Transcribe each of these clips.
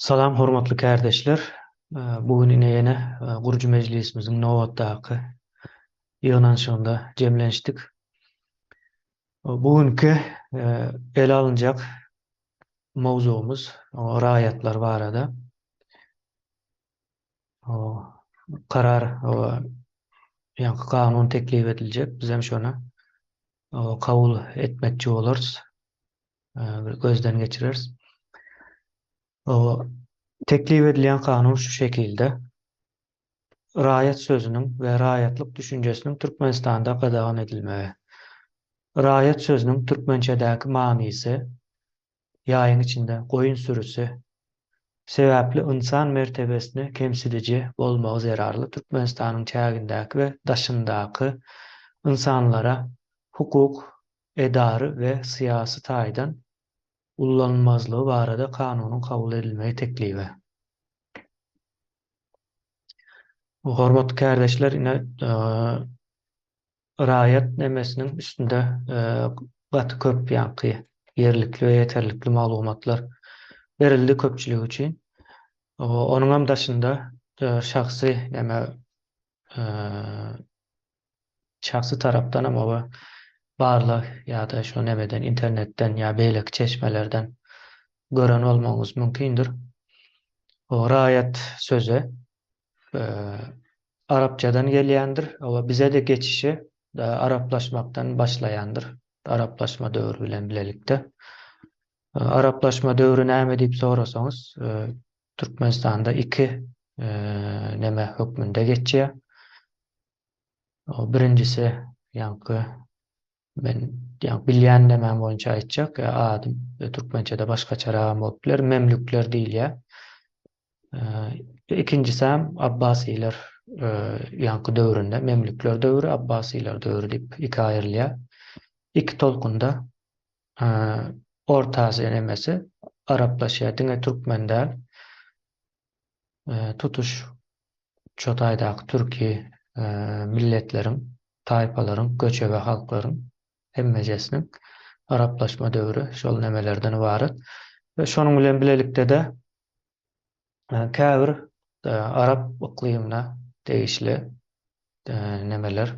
Salam hormatly kärdeşler. Bu gün ine ýene gurujy mejlisimiziň nobatdaky ýygnanyşygynda jemlenişdik. Bu günki ele alynjak mowzugymyz raýatlar barada. Karar ýaňky kanun teklip ediljek. Bizem şony kabul etmekçi bolarys. Bir gözden geçireris. Teklip edilýän kanun şu şekilde. Raýat sözüniň we raýatlyk düşünjesiniň Türkmenistanda gadagan edilmegi. Raýat sözüniň türkmençedäki manysy ýaýyň içinde goýun sürüsi sebäpli ynsan mertebesini kemsidiji bolmagy zerarly Türkmenistanyň çägindäki we daşyndaky ynsanlara hukuk, edary we syýasy taýdan ullanylmazlygy barada kanunyň kabul edilmegi teklibi. Hormatly kärdeşler, ine, raýat nemesiniň üstünde gaty köp ýaňky ýerlikli we ýeterlikli maglumatlar berildi köpçülik üçin. Onuňam daşynda şahsy neme şahsy tarapdanam oba barlag ýa-da şo nemeden internetden ýa beýleki çeşmelerden gören bolmagyňyz mümkindir. O raýat sözi arapçadan gelýändir. Oba bize-de geçişi araplaşmakdan başlaýandyr. Araplaşma döwri bilen bilelikde. Araplaşma döwri näme diýip sorasaňyz, Türkmenistanda iki neme hökmünde geçýär. Birinjisi ýaňky men ýaňky bilýän nemäm boýunça aýtjak, adym türkmençede başgaçaragam bolup biler, memlükler diýilýär. Ikinjisem Abbasylar ýaňky döwründe, memlükler döwri, Abbasylar döwri diýip ikä aýrylýar. Iki tolkunda Orta Aziýa nemesi araplaşýar, diňe türkmen däl. Tutuş şo taýdaky türki milletleriň, taýpalaryň, göçebe halklaryň hemmejesiniň araplaşma döwri şol nemelerden ybarat. We şonuň bilen bilelikde-de käbir arap yklymyna degişli nemeler,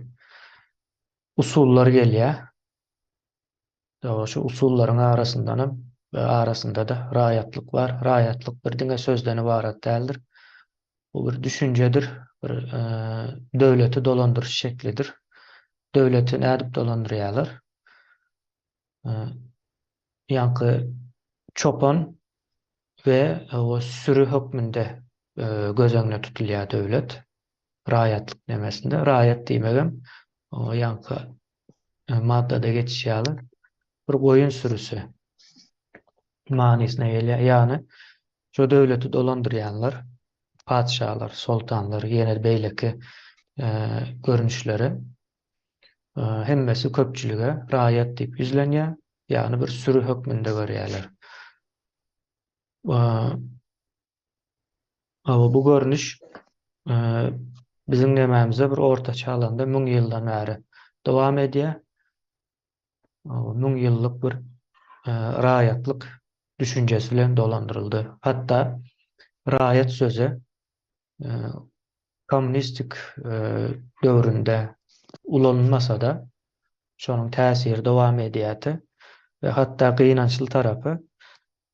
usullar gelýär. Şu usullaryň arasyndanam we arasynda-da raýatlyk bar. Raýatlyk bir diňe sözden ybarat däldir. Bu bir düşünjedir, bir döwleti dolandyryş şeklidir. Döwleti nädip dolandyrýarlar? Ýaňky çopan we süri hökmünde göz öňüne tutulýar döwlet raýatlyk nemesinde. Raýat diýmegem ýaňky maddada geçişi ýaly bir goýun sürüsi manysyna gelýär. Ýagny şu döwleti dolandyrýanlar, patyşalar, soltanlar, ýene beýleki görnüşleri hemmesi köpçülige raýat diýip ýüzlenýär, ýagny bir süri hökmünde görýärler. Hawa, bu görnüş biziň nemämize bir ortaça alanda 1000 ýyldan bäri dowam edýär. 1000 ýyllyk bir raýatlyk düşünjesi bilen dolandyryldy. Hatda raýat sözi kommunistik döwründe ulanylmasa-da, şonuň täsiri dowam edýärdi we hatda gynançly tarapy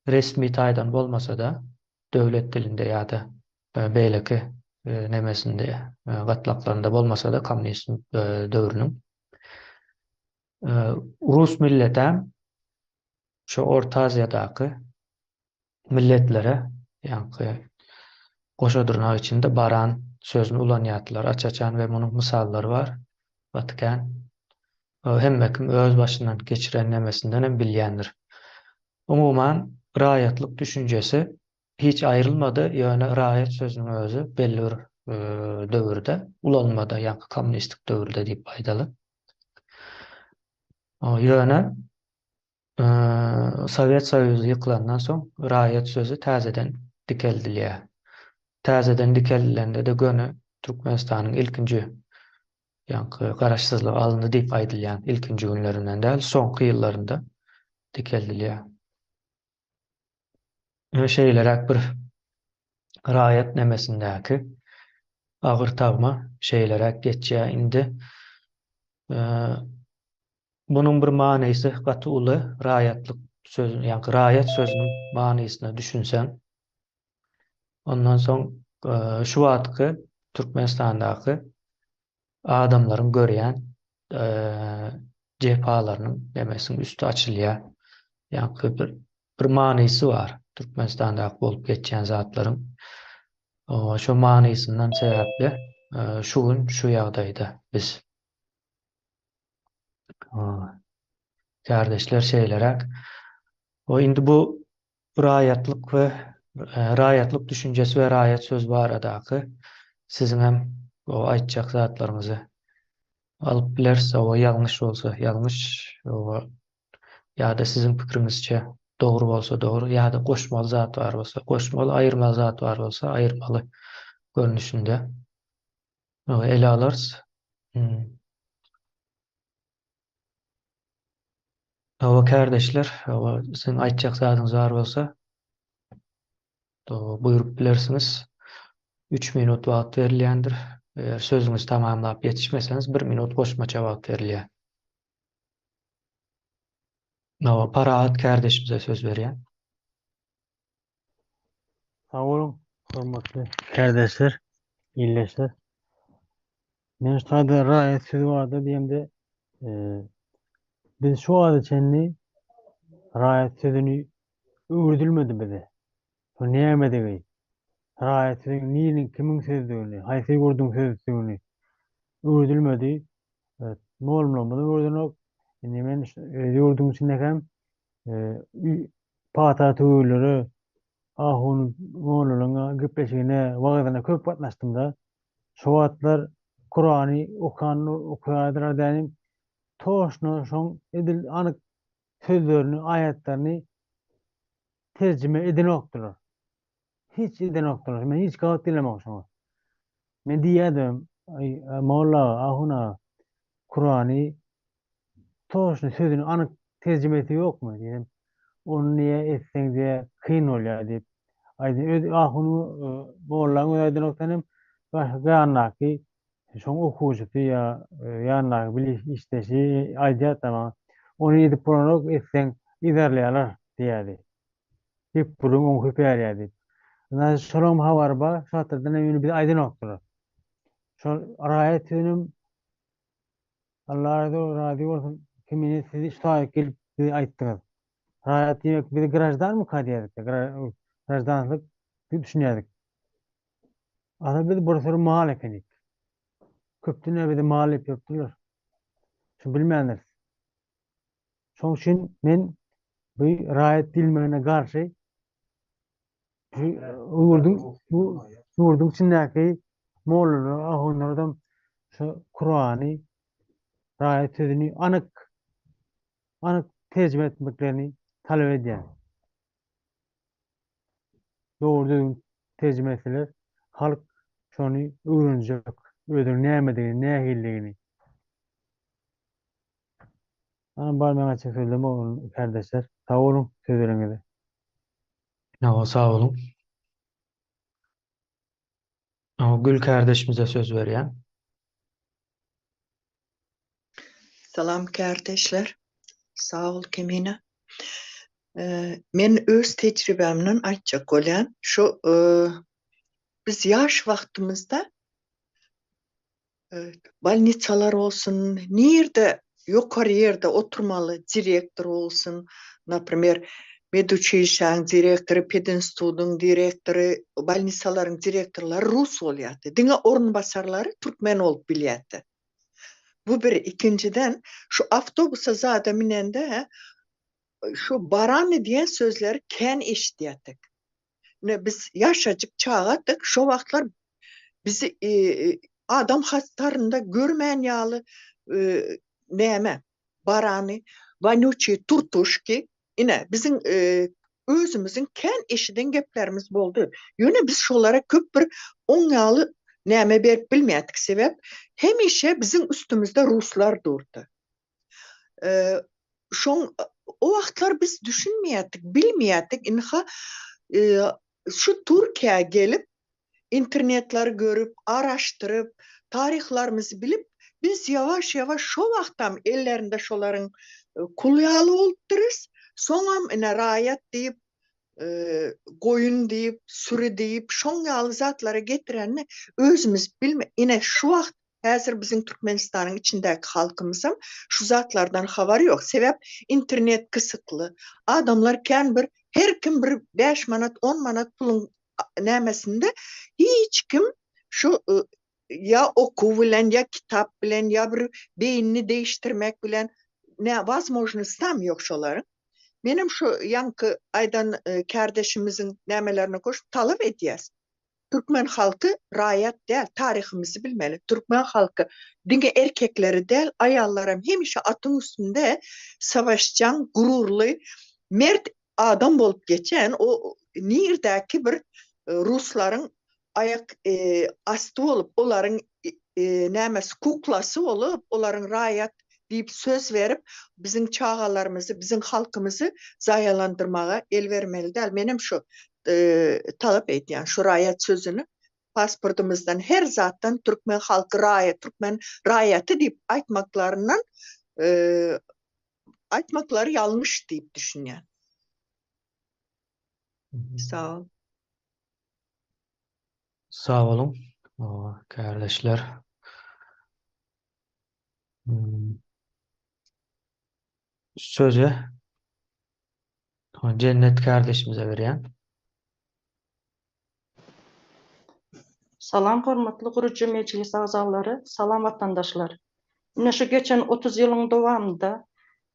resmi taýdan bolmasa-da, döwlet dilinde ýa-da beýleki nemesinde, gatlaklarynda bolmasa-da kommunist döwrüniň rus milletem şu Orta Aziýadaky milletlere ýaňky goşa dyrnak içinde baran sözüni ulanýardylar aç-açan we munuň mysallary bar gaty kän. Hemme kim öz başyndan geçiren nemesinden hem bilýändir. Umuman, raýatlyk düşünjesi hiç aýrylmady, ýöne raýat sözüniň özi belli bir döwürde ulanylmady, ýaňky kommunistik döwürde diýip aýdaly. Ýöne Sowet Soýuzy ýykylandan soň raýat sözi täzeden dikeldilýär. Täzeden dikeldilende-de göni Türkmenistanyň ilkinji ýaňky garaşsyzlyk alyndy diýip aýdylýan ilkinji günlerinden däl, soňky ýyllarynda dikeldilýär. Şeýleräk bir. Raýat nemesindäki agyr tagma şeýleräk geçýär indi. Munuň bir manysy gaty uly, raýatlyk söz, ýagny raýat sözüniň manysyna düşünseň. Ondan soň şu wagtky Türkmenistandaky adamlaryň görýän jepalarynyň nemesiniň üsti açylýar. Ýagny bir bir manysy bar Türkmenistandaky bolup geçýän zatlaryň. Şo manysyndan sebäpli şu gün şu ýagdaýda biz. Kärdeşler şeýleräk. O indi bu raýatlyk we raýatlyk düşünjesi we raýat söz baradaky siziň hem o aýtjak zatlaryňyzy alyp bileris. O ýalňyş bolsa ýalňyş, o ýa-da siziň pikiriňizçe dogry bolsa dogry, ýa-da goşmaly zat bar bolsa goşmaly, aýyrmaly zat bar bolsa aýyrmaly görnüşinde ele alarys. Hmm. Hawa kärdeşler, hawa siziň aýtjak zadyňyz bar bolsa, buýrup bilersiňiz. 3 minut wagt berilýändir. Eger sözüňizi tamamlap ýetişmeseňiz, 1 minut goşmaça wagt berilýär. Hawa, Parahat kärdeşimize söz berýän. Sag boluň, hormatly kärdeşler, ildeşler. Men şu taýda raýat sözi barada diýemde, e, biz şu wagta çenli raýat sözüni öwredilmedi bize. Şu nämedigi, raýat sözüniň niriniň kimiň sözdügini, haýsy ýurduň sözdügini öwredilmedi. Evet, mugallymlarymyz öwredenok. Indi men öz ýurduň içindekäm e, pata töwirlere, ahun mollalaryň gepleşigine, wagyzyna köp gatnaşdym-da. Şo wagtlar Kurany okan okaýardylar dänim, toşna şoň edil anyk sözlerini, aýatlaryny terjime edenokdylar. Hiç edenokdylar. Men hiç gabat gelemok şoňa. Men diýýärdim, aý, molla aga, ahun aga, Kurany toşny sözüni anyk terjimesi ýokmy diýdim. Ony niýe etseň diýe kyn bolýar diýip. Aýdy öz ahunyň mollaň özi aýdanok senem ýanyndaky şoň okuwçysy ýa ýanyndaky bir işdeşi aýdýardy maňa. Ony edip bolanok etseň yzarlaýarlar diýýärdi. Diýip gürrüň oň köpelýär diýip. Ynha şolaň habary bar, şu hatyrdan hem ýöne bize aýdanokdylar. Şol raýat sözünem Allah razy bolsun, kimini siz şu taýyk gelip bize aýtdyňyz. Raýat diýmek bizi graždanmyka diýerdik. Graždanlyk diýip düşünýärdik. Aslynda biz bir sürü mal ekenik. Köpden bizi mal diýip ýörüpdirler. Şuny bilmändiris. Şonuň üçin men bu raýat diýilmegine garşy bu ýurduň bu ýurduň içindäki mollalar, ahunlardan şu Kurany raýat sözüni anyk anyk terjime etmeklerini talap edýän. Dogry düzgün terjime etseler, halk şony öwrenjek, özüniň nämedigini, nähilidigini. Ana bar meň aýtjak sözlerim oglan kardeşler. Sag boluň söz bereniňize. Hawa sag boluň. Hawa Gül kardeşimize söz berýän. Salam kardeşler. Sag bol Kemine. Men öz tejribämden aýtjak bolýan. Şu biz ýaş wagtymyzda Bolnitsalar bolsun, nirde ýokary ýerde oturmaly direktor bolsun, naprimer, meduçilişäň direktory, pedinstitudyň direktory, bolnisalaryň direktorlary rus bolýardy. Diňe orunbasarlary türkmen bolup bilýärdi. Bu bir. Ikinjiden, şu awtobusa zada minende şu barany diýen sözleri kän eşidýärdik. Ine biz ýaşajyk çagadyk, şo wagtlar bizi adam hatarynda görmän ýaly näme, barany, wanýuçiý turtuşki, ine biziň özümiziň kän eşiden geplerimiz boldy. Ýöne biz şolara köp bir oň ýaly näme berip bilmeýärdik, sebäp hemişe biziň üstümizde ruslar durdy. Şoň o wagtlar biz düşünmeýärdik, bilmeýärdik. Ynha şu Türkiýä gelip. internetleri görüp, araşdyryp, taryhlarymyzy bilip, biz ýawaş-ýawaş şo wagtam ellerinde şolaryň kul ýaly bolupdyrys. Soňam ine raýat diýip, goýun diýip, süri diýip, şoň ýaly zatlara getirenini özümiz bilme, ine şu wagt häzir biziň Türkmenistanyň içindäki halkymyzam şu zatlardan habary ýok. Sebäp internet gysykly. Adamlar kän bir her kim bir 5 manat, 10 manat puluň nämesinde hiç kim şu ýa okuw bilen, ýa kitap bilen, ýa bir beýnini değiştirmek bilen ne wazmožnostam ýok şolaryň. Menem şu ýaňky aýdan kärdeşimiziň nämelerine goşup talap edýäs. Türkmen halky raýat däl, taryhymyzy bilmeli. Türkmen halky diňe erkekleri däl, aýallaram hemişe atyň üstünde savaşjaň, gururly, mert adam bolup geçen o nirdäki bir ruslaryň aýak asty bolup, olaryň nämesi kuklasy bolup, olaryň raýat diýip söz berip, biziň çagalarymyzy, biziň halkymyzy zaýalandyrmaga el bermeli däl. Menem şu talap edýän, şu raýat sözüni pasportymyzdan, her zatdan türkmen halky raýat, türkmen raýaty diýip aýtmaklaryndan aýtmaklary ýalňyş diýip düşünýän. Sag ol. Sag boluň, kärdeşler. Sözi Jennet kärdeşimize berýän. Salam hormatly gurujy mejlis agzalary, salam watandaşlar. Ine şu geçen 30 ýylyň dowamynda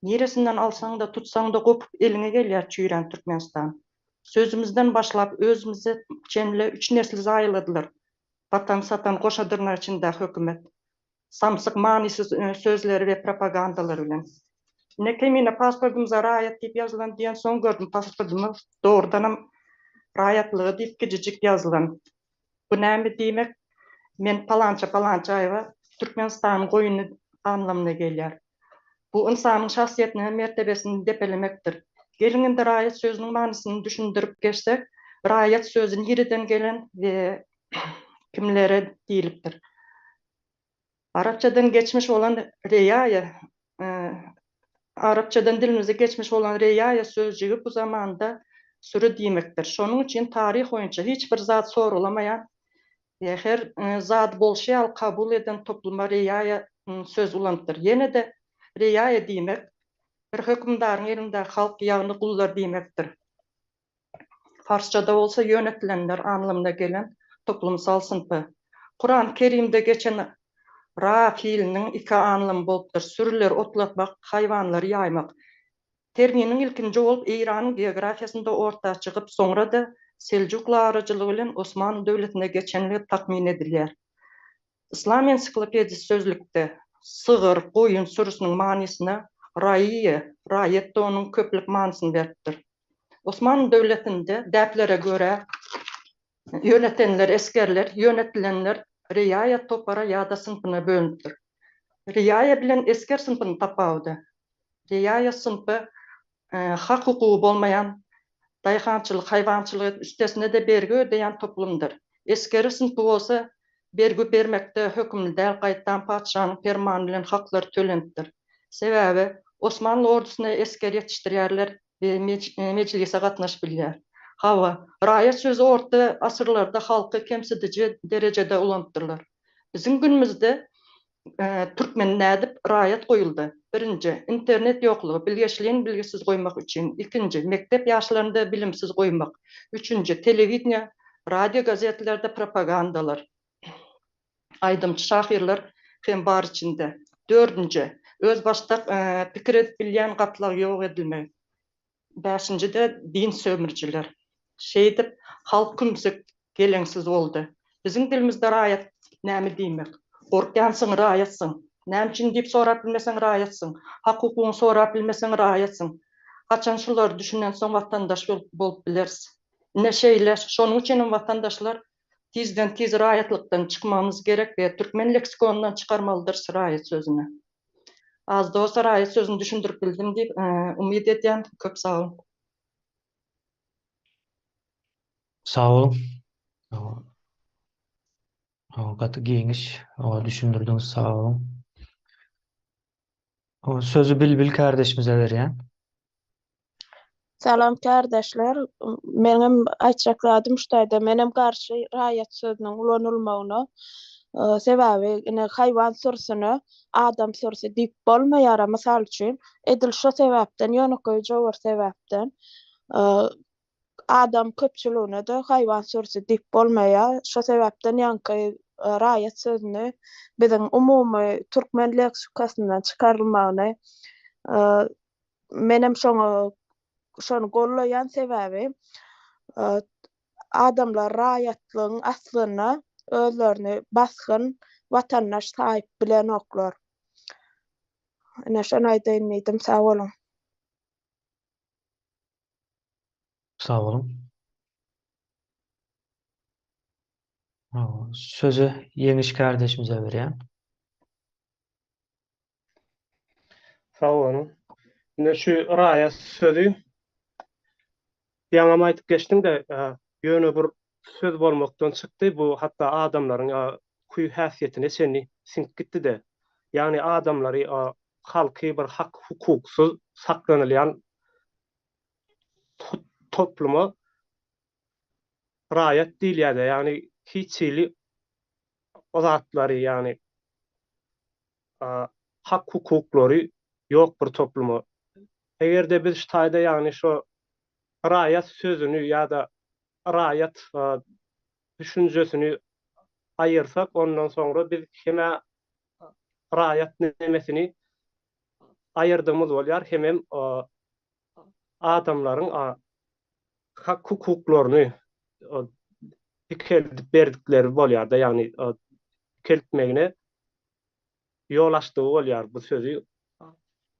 niresinden alsaň-da tutsaň-da gopup eliňe gelýär çüýrän Türkmenistan. Sözümizden başlap özümize çenli üç nesli zaýaladylar. Watan satan goşa dyrnak içindäki hökümet. Samsyk manysyz sözleri we propagandalary bilen. Ine kemine pasportymyza raýat diýip ýazylan diýen soň gördüm pasportymyz dogrudanam raýatlygy diýip kijijik ýazylan. Bu näme diýmek men palança palançaýewa Türkmenistanyň goýuny anlamyna gelýär. Bu ynsanyň şahsyýetini hem mertebesini depelemekdir. Geliň indi raýat sözüniň manysyny düşündirip geçsek, raýat sözi nireden gelen we kimlere diýlipdir? Arapçadan geçmiş bolan reýaýa, arapçadan dilimize geçmiş bolan reýaýa sözjügi bu zamanda süri diýmekdir. Şonuň üçin taryh boýunça hiç bir zat sorulamaýan we her zady bolşy ýaly kabul eden topluma reýaýa söz ulanypdyr. Ýene-de reýaýa diýmek bir hökümdaryň elindäki halk, ýagny gullar diýmekdir. Parsçada bolsa ýönetilenler anlamyna gelen toplumsal synpy. Kurany Kerimde geçen ra filiniň iki anlamy bolupdyr, sürüleri otlatmak, haýwanlary ýaýmak. Terminiň ilkinji bolup Eýranyň geografiýasynda orta çykyp, soňra-da Seljukly araçylygy bilen Osmanly döwletine geçenligi takmyn edilýär. Yslam ensiklopediýasy sözlükde sygyr, goýun sürüsiniň manysyna raýyýe, raýat onuň köplük manysyny beripdir. Osmanly döwletinde däplere görä ýönetenler esgerler, ýönetilenler reýaýa topara ýa-da synpyna bölünipdir. Reýaýa bilen esger synpynyň tapawudy. Reýaýa synpy hak-hukugy bolmaýan, daýhançylyk, haýwançylyk edip üstesine-de bergi ödeýän toplumdyr. Esgeri synpy bolsa bergi bermekde hökümli däl, gaýtam patyşanyň permany bilen haklar tölenipdir. Sebäbi Osmanly ordusyna esger ýetişdirýärler we mejlise gatnaşyp bilýär. Hawa, raýat sözi orta asyrlarda halky kemsidiji derejede ulanypdyrlar. Biziň günümizde Türkmen nädip raýat goýuldy? Birinji, internet ýoklugy, bilgeşleýin bilgisiz goýmak üçin. Ikinji, mekdep ýaşlarynda bilimsiz goýmak. Üçünji, telewideniýe, radio, gazetlerde propagandalar. Aýdymçy şahyrlar hem bar içinde. Dördünji, özbaşdak pikir edip bilýän gatlagy ýok edilmegi. Bäşinjide din sömürjiler. Şeýdip, halk kümsük, geleňsiz boldy. Biziň dilimizde raýat näme diýmek? Gorkýansyň, raýatsyň. Näme üçin diýip sorap bilmeseň raýatsyň. Hak-hukugyňy sorap bilmeseň raýatsyň. Haçan şulara düşünensoň watandaş bolup bileris. Ine şeýle, şonuň üçinem watandaşlar tizden-tiz raýatlykdan çykmagymyz gerek we türkmen leksikonyndan çykarmalydyrys raýat sözüni. Az dosta raýat sözüni düşündirip bildim diýip umyt edýän. Köp sag boluň. Sag boluň. Sag boluň. Gaty giňiş düşündirdiňiz sag boluň. Sözi Bilbil kardeşimize berýän. Salam kardeşler. Meňem aýtjak zadym şu taýda menem garşy raýat sözüniň ulanylmagyna. Sebäbi ine haýwan sürüsine adam sürüsi diýip bolmaýar mysal üçin edil şo sebäpden ýönekeýje bir sebäpden adam köpçüligine-de haýwan sürüsi diýip bolmaýar. Şo sebäpden ýaňky raýat sözüni biziň umumy türkmen leksikasyndan çykarylmagyny menem şoňa şony gollaýan sebäbi adamlar raýatlygyň aslynda özlerini basgyn watandaş saýyp bilenoklar. Ine şony aýdaýyn diýdim. Sag boluň. Sag boluň. Sözi Ýeňiş kardeşimize berýän. Sag boluň. Ine şu raýat sözi ýaňam aýdyp geçdiň-de, ýöne bir söz bolmakdan çykdy, bu hatda adamlaryň hüý-häsiýetine çenli siňip gitdi-de. Ýagny adamlary, halky bir hak-hukuksyz saklanylýan topluma raýat diýilýär-de, ýagny hiç hili o zatlary, ýagny hak-hukuklary ýok bir topluma. Eger-de biz şu taýda, ýagny şo raýat sözüni ýa-da raýat düşünjesini aýyrsak, ondan soňra biz hem-ä raýat nemesini aýyrdygymyz bolýar, hemem adamlaryň hak-hukuklaryny dikeldip berdikleri bolýar-da, ýagny dikeltmegine ýol açdygy bolýar bu sözi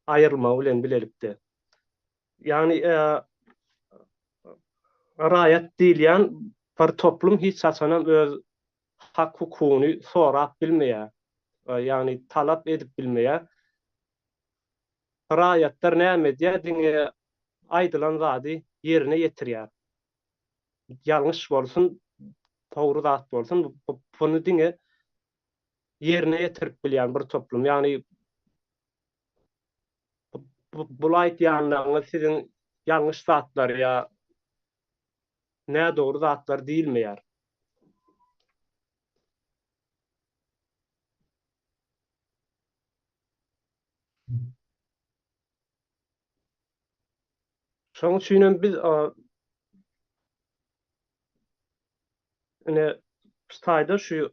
aýyrylmagy bilen bilelikde. Ýagny raýat diýilýän bir toplum hiç haçanam öz hak-hukugyny sorap bilmeýär, ýagny talap edip bilmeýär. Raýatlar näme edýär? Diňe aýdylan zady ýerine ýetirýär. Ýalňyş bolsun, dogry zat bolsun, buny diňe ýerine ýetirip bilýän bir toplum. Ýagny bul aýtýanlaryňyz siziň ýalňyş zatlar ýa nädogry zatlar diýilmeýär. Şonuň üçin hem biz ine şu taýda şu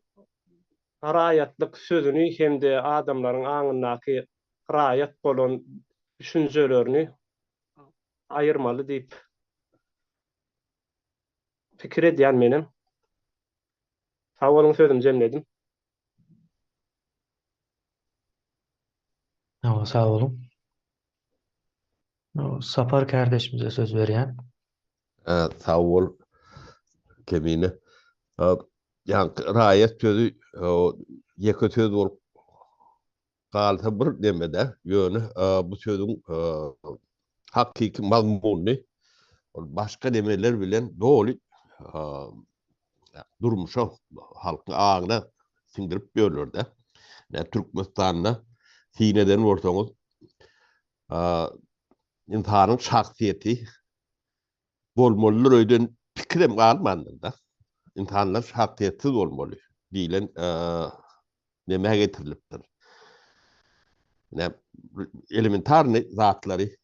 raýatlyk sözüni hem-de adamlaryň aňyndaky raýat bolan düşünjelerini aýyrmaly diýip pikir edýän menem. Sag boluň sözümi jemledim. Hawa, sag boluň. Sapar kardeşimize söz berýän. Sag bol Kemine. Ýaňky raýat sözi ýeke söz bolup galsa bir demede, ýöne bu sözüň hakyky mazmunyny ol başga demeler bilen doly durmuşa, halkyň aňyna siňdirip ýörler-de. Ine, Türkmenistanda syn eden bolsaňyz, ynsanyň şahsyýeti bolmalydyr öýden pikirem galmandyr-da. Ynsanlar şahsyýetsiz bolmaly diýlen nämä getirilipdir. Ine, elementarnyý zatlary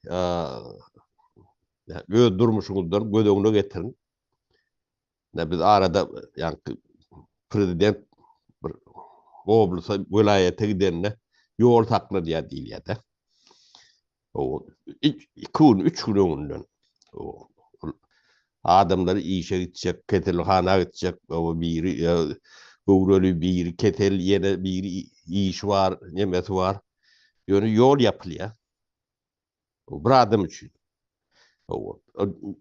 öz durmuşyňyzdan göz öňüne getiriň. Ine, biz arada ýaňky prezident bir oblasa, welaýata gidende ýol saklanýar diýilýär-de. Iki gün, üç gün öňünden. Adamlar işe gitjek, keselhana gitjek, biri göwreli, biri kesel, ýene biri işi bar, nemesi bar. Ýöne ýol ýapylýar. Bir adam üçin.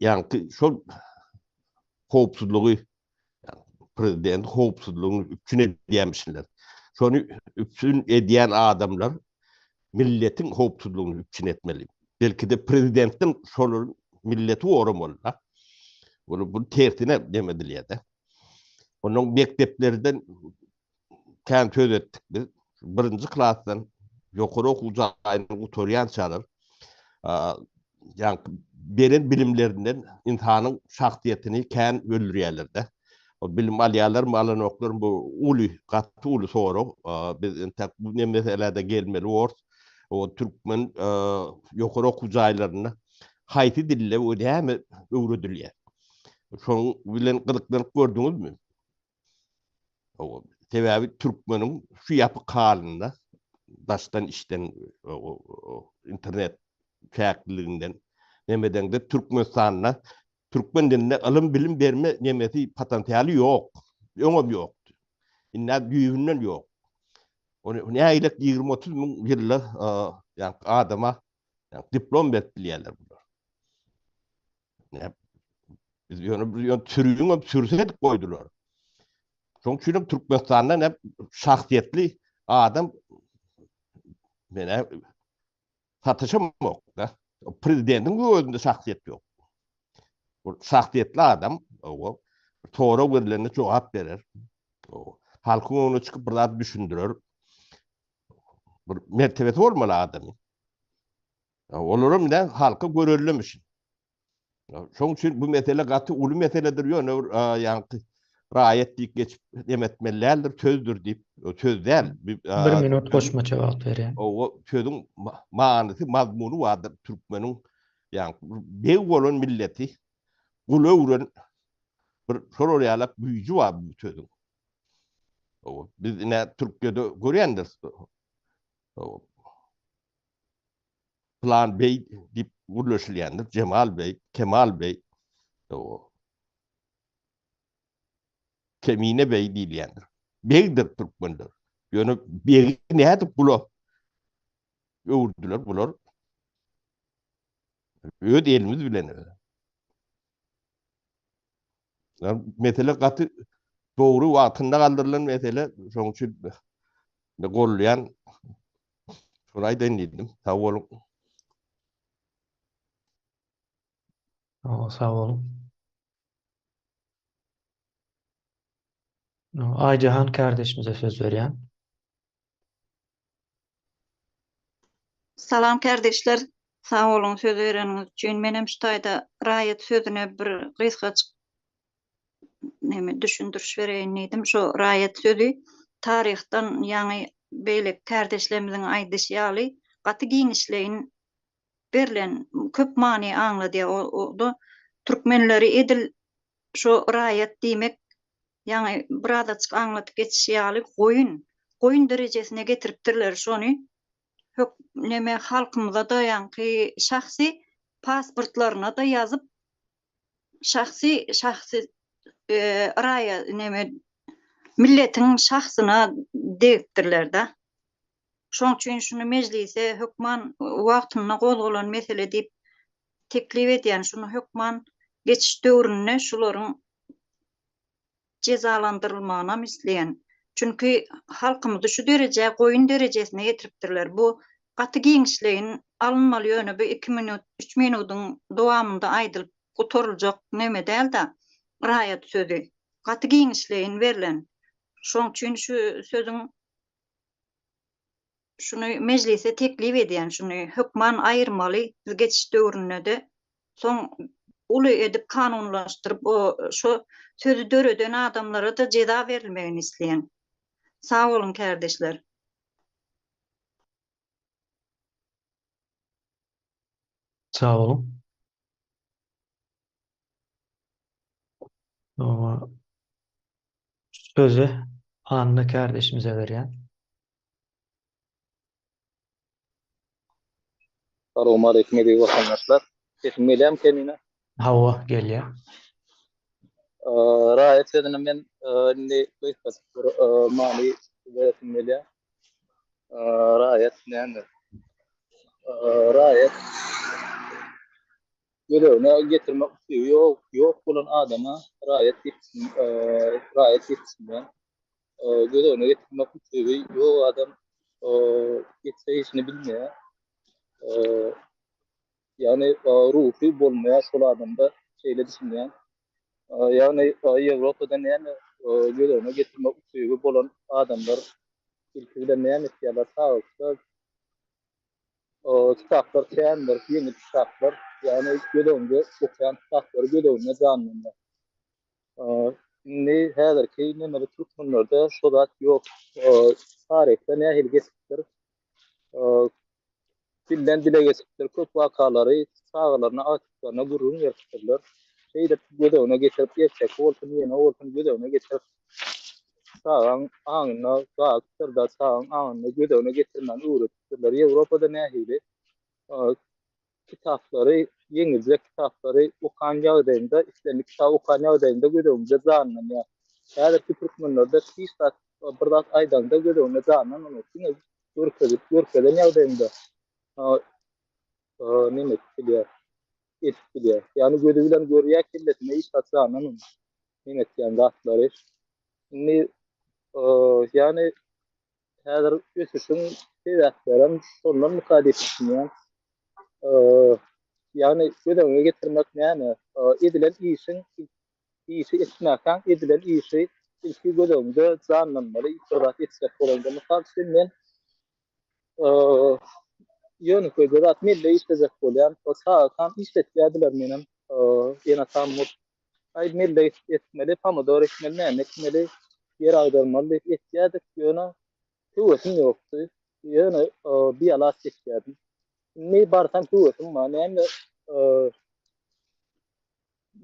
Ýaňky şol howpsuzlygy prezident howpsuzlygyny üpjün edýärmişinler. Şony üpjün edýän adamlar milletiň howpsuzlygyny üpjün etmeli. Belki-de prezidentden şolar milleti goramaly-da. Bunu bu tersine neme edilýär-de. Onuň mekdeplerden. kän söz etdik biz. Birinji klasdan ýokary okuw jaýyny gutarýançalar ýaňky beren bilimlerinden ynsanyň şahsyýetini kän öldürýärler-de. O bilim alýarlarmy, alanoklarmy bu uly, gaty uly sorag. Biz entek bu meselä-de gelmeli borus. O türkmen ýokary okuw jaýlarynda haýsy dilde we näme öwredilýär? Şonuň bilen gyzyklanyp gördüňizmi? Sebäbi türkmeniň şu ýapyk halynda daşdan içden internet çäkliliginden nemedeňde Türkmenistanda türkmen dilinde ylym bilim berme nemesi potensialy ýok. Öňem ýokdy. Indi düýbünden ýok. Ony nägilek 20-30 müň ýylda ýa adama diplom berip bilýärler bular. Biz ýöne bir ýöne sürüň hem sürse edip goýdular. Şoň üçin hem Türkmenistanda ne şahsyýetli adam menä satyşam yok da. Prezidentiň özünde şahsyýet ýok. Bu şahsyýetli adam o sorag berilende jogap berer. Halkyň öňüne çykyp bir zat düşündirer. Bir mertebesi bolmaly adamyň. Olaram ne halka görellemiş. Şoň üçin bu mesele gaty uly meseledir, ýöne bir ýaňky raýat diýip geçip dem etmeli däldir, sözdür diýip, söz däl. Bir minut goşmaça wagt berýän. O sözüň manysy, mazmuny bardyr türkmeniň ýaňky beg bolan milleti gula öwren bir şolar ýalak güýji bar bu sözüň. Biz ine Türkiýede görýändiris. Pylan beý diýip gürleşilýändir. Jemal beý, Kemal beý, Kemine beý diýilýändir. Begdir türkmenler. Ýöne begi nädip gula öwürdiler bular? Öz elimiz bilen. Mesele gaty dogry wagtynda galdyrylan mesele. Şonuň üçin gollaýan. Şony aýdaýyn diýdim. Sag boluň. Sag boluň. Aýjahan kardeşimize söz berýän. Salam kardeşler. Sag boluň söz bereniňiz üçin. Menem şu taýda raýat sözüne bir gysgajyk neme düşündiriş bereýin diýdim. Şu raýat sözi taryhdan ýaňy beýleki kardeşlerimiziň aýdyşy ýaly gaty giňişleýin berlen köp many aňladýar. O-da türkmenleri edil şu raýat diýmek ýaňy birazajyk aňladyp geçişi ýaly goýun, goýun derejesine getiripdirler şony. Hök neme halkymyza-da ýaňky şahsy pasportlaryna-da ýazyp şahsy şahsy raýa neme milletiň şahsyna degipdirler-de. Şoň üçin şuny mejlise hökman wagtynda gozgalan mesele diýip teklip edýän. Şuny hökman geçiş döwründe şularyň jezalandyrylmagynam isleýän. Çünki halkymyzy şu derejä goýun derejesine getiripdirler. Bu gaty giňişleýin alynmaly ýöne bu iki minut, üç minudyň dowamynda aýdylyp gutaryljak neme däl-de raýat sözi. Gaty giňişleýin berlen. Şoň üçin şu sözüň Şuny mejlise teklip edýän şuny hökman aýyrmaly biz geçiş döwründede soň uly edip kanunlaşdyryp o şo sözi döreden adamlarada jeza berilmegini isleýän. Sag boluň kärdeşler. Sag boluň. Sözi Anna kärdeşimize berýän. Salowmaleýkim eziz watandaşlar. Sesim gelýärmi Kemine? Hawa, gelýär. Raýat sözüne men indi gysgaçyk bir many beresim gelýär. Raýat näme? Raýat göz öňüne getirmek ukyby ýok, ýok bolan adama raýat diýip raýat diýip düşünýän. Göz öňüne getirmek ukyby ýok adam etse işini bilmeýär. Ýagny ruhy bolmaýar şol adamda şeýle düşünýän. Ýagny Ýewropada näme? Göz öňüne getirmek ukyby bolan adamlar ilki bilen näme etýärler? Çagalykda kitaplar kändir, ýeňil kitaplar, ýagny göz öňünde okaýan kitaplary göz öňünde janlanýar. Indi häzirki nemeli türkmenlerde şo zat ýok. Taryhda nähili geçipdir? Dilden dile geçipdir. Köp wakalary çagalaryna, agtyklaryna gürrüň beripdirler. Şeýdip göz öňüne getirip, erteki bolsun, ýene bolsun göz öňüne getirip, çagaň aňyna galypdyr-da, çagaň aňyna göz öňüne getirmäni öwredipdirler. Ýewropada nähili kitaplary, ýeňiljek kitaplary okan ýagdaýyňda, islendik kitaby okan ýagdaýyňda göz öňüňde janlanýar. Häzirki türkmenlerde hiç zat, bir zat aýdaňda göz öňünde janlananok. Diňe görkezip, görkezen ýagdaýyňda neme edip bilýär, edip bilýär. Ýagny gözi bilen görýär, kellesinde hiç zat janlananok. Neme etýän zatlary. Indi ýagny häzir ösüşiň sebäplerem şondanmyka diýip düşünýän. Ýagny göz öňüne getirmek näme? Edilen işiň işi etmäkäň edilen işi ilki göz öňünde janlanmaly bir zat etjek bolanda. Mysal üçin men ýönekeýje zat melle işlejek bolýan. O çagakam işletýärdiler menem ene-atam bolup. Aý melle etmeli, pomidor ekmeli, näme ekmeli, ýer agdarmaly diýip etýärdik, ýöne höwesim ýokdy. Ýöne bialaç etýärdim. Indi barsam höwesim bar. Näme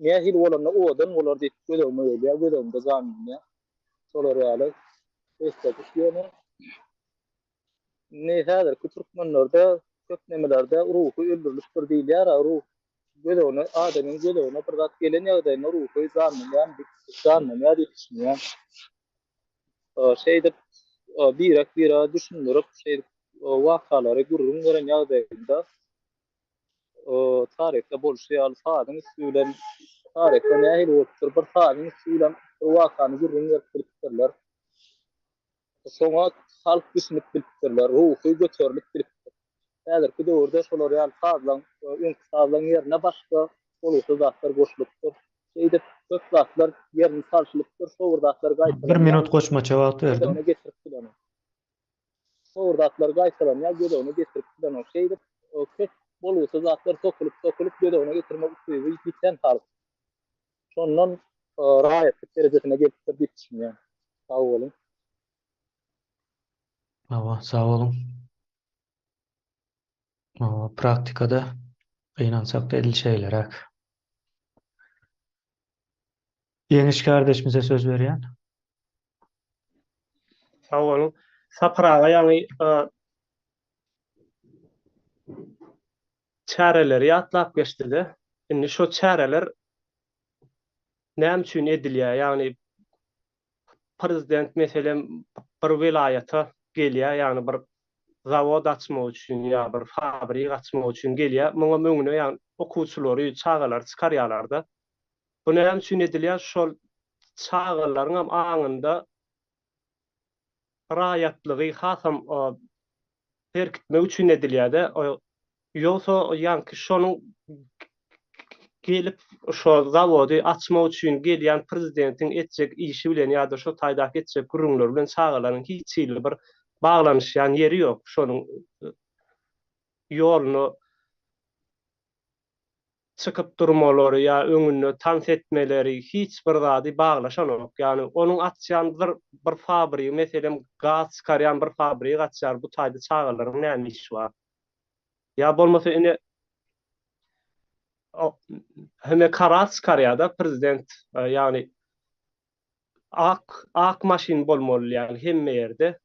nähili bolanda owadan bolar diýip göz öňüme gelýär, göz öňümde janlanýar. Şolar ýaly estetiki ýöne Indi häzirki türkmenlerde köp nemelerde ruhy öldürilipdir diýilýär-ä, ruh göz öňüne, adamyň göz öňüne bir zat gelen ýagdaýynda ruhy janlanýan, janlanýar diýip düşünýän. Şeýdip birek-birege düşündirip, şeýdip wakalary gürrüň beren ýagdaýynda taryhda bolşy ýaly sazyň üsti bilen taryhda nähili bolupdyr, bir sazyň üsti bilen bir wakany gürrüň berip bilipdirler. Şoňa halk düşünip bilipdirler, ruhy göterilip bilipdir. Häzirki döwürde şolar ýaly sazlaň, öňki sazlaň ýerine başga bolgusyz zatlar goşulypdyr. Şeýdip, köp zatlar ýerini çalşylypdyr, şo bir zatlar Bir gaýtalanýar. minut goşmaça wagt Göz berdim. öňüne getirip bilenok. Şo bir zatlar gaýtalanýar, göz öňüne getirip bilenok. Şeýdip, köp bolgusyz zatlar sokulyp-sokulyp göz öňüne getirmek ukyby ýiten halk. Şondan raýatlyk derejesine gelipdir diýip düşünýän. Sag boluň. Hawa, sag boluň. Hawa, praktikada gynansak-da edil şeýleräk. Ýeňiş kardeşimize söz berýän. Sag boluň. Sapar aga ýaňy çäreleri ýatlap geçdi-de. Indi şo çäreler näme üçin edilýär? Ýagny prezident meselem bir welaýata gelýär, ýagny bir zawod açmak üçin ýa bir fabrik açmak üçin gelýär. Muňam öňüne ýagny okuwçylary, çagalary çykarýarlar-da. Bu näme üçin edilýär? Şol çagalaryňam aňynda raýatlygy hasam berkitmek üçin edilýär-de. Ýogsa ýaňky şonuň gelip şo zawody açmak üçin gelýän prezidentiň etjek işi bilen ýa-da şo taýdaky etjek gürrüňleri bilen çagalaryň hiç hili bir baglanyşýan ýeri ýok. Şonuň ýoluna çykyp durmalary ýa öňünde tans etmeleri hiç bir zady baglaşanok. Ýagny onuň açýan bir bir fabrigi meselem gaz çykarýan bir fabrik açýar bu taýda çagalaryň näme işi bar? Ýa bolmasa ine heme karar çykarýada prezident ýagny Ak ak maşyn bolmaly ýaly hemme ýerde.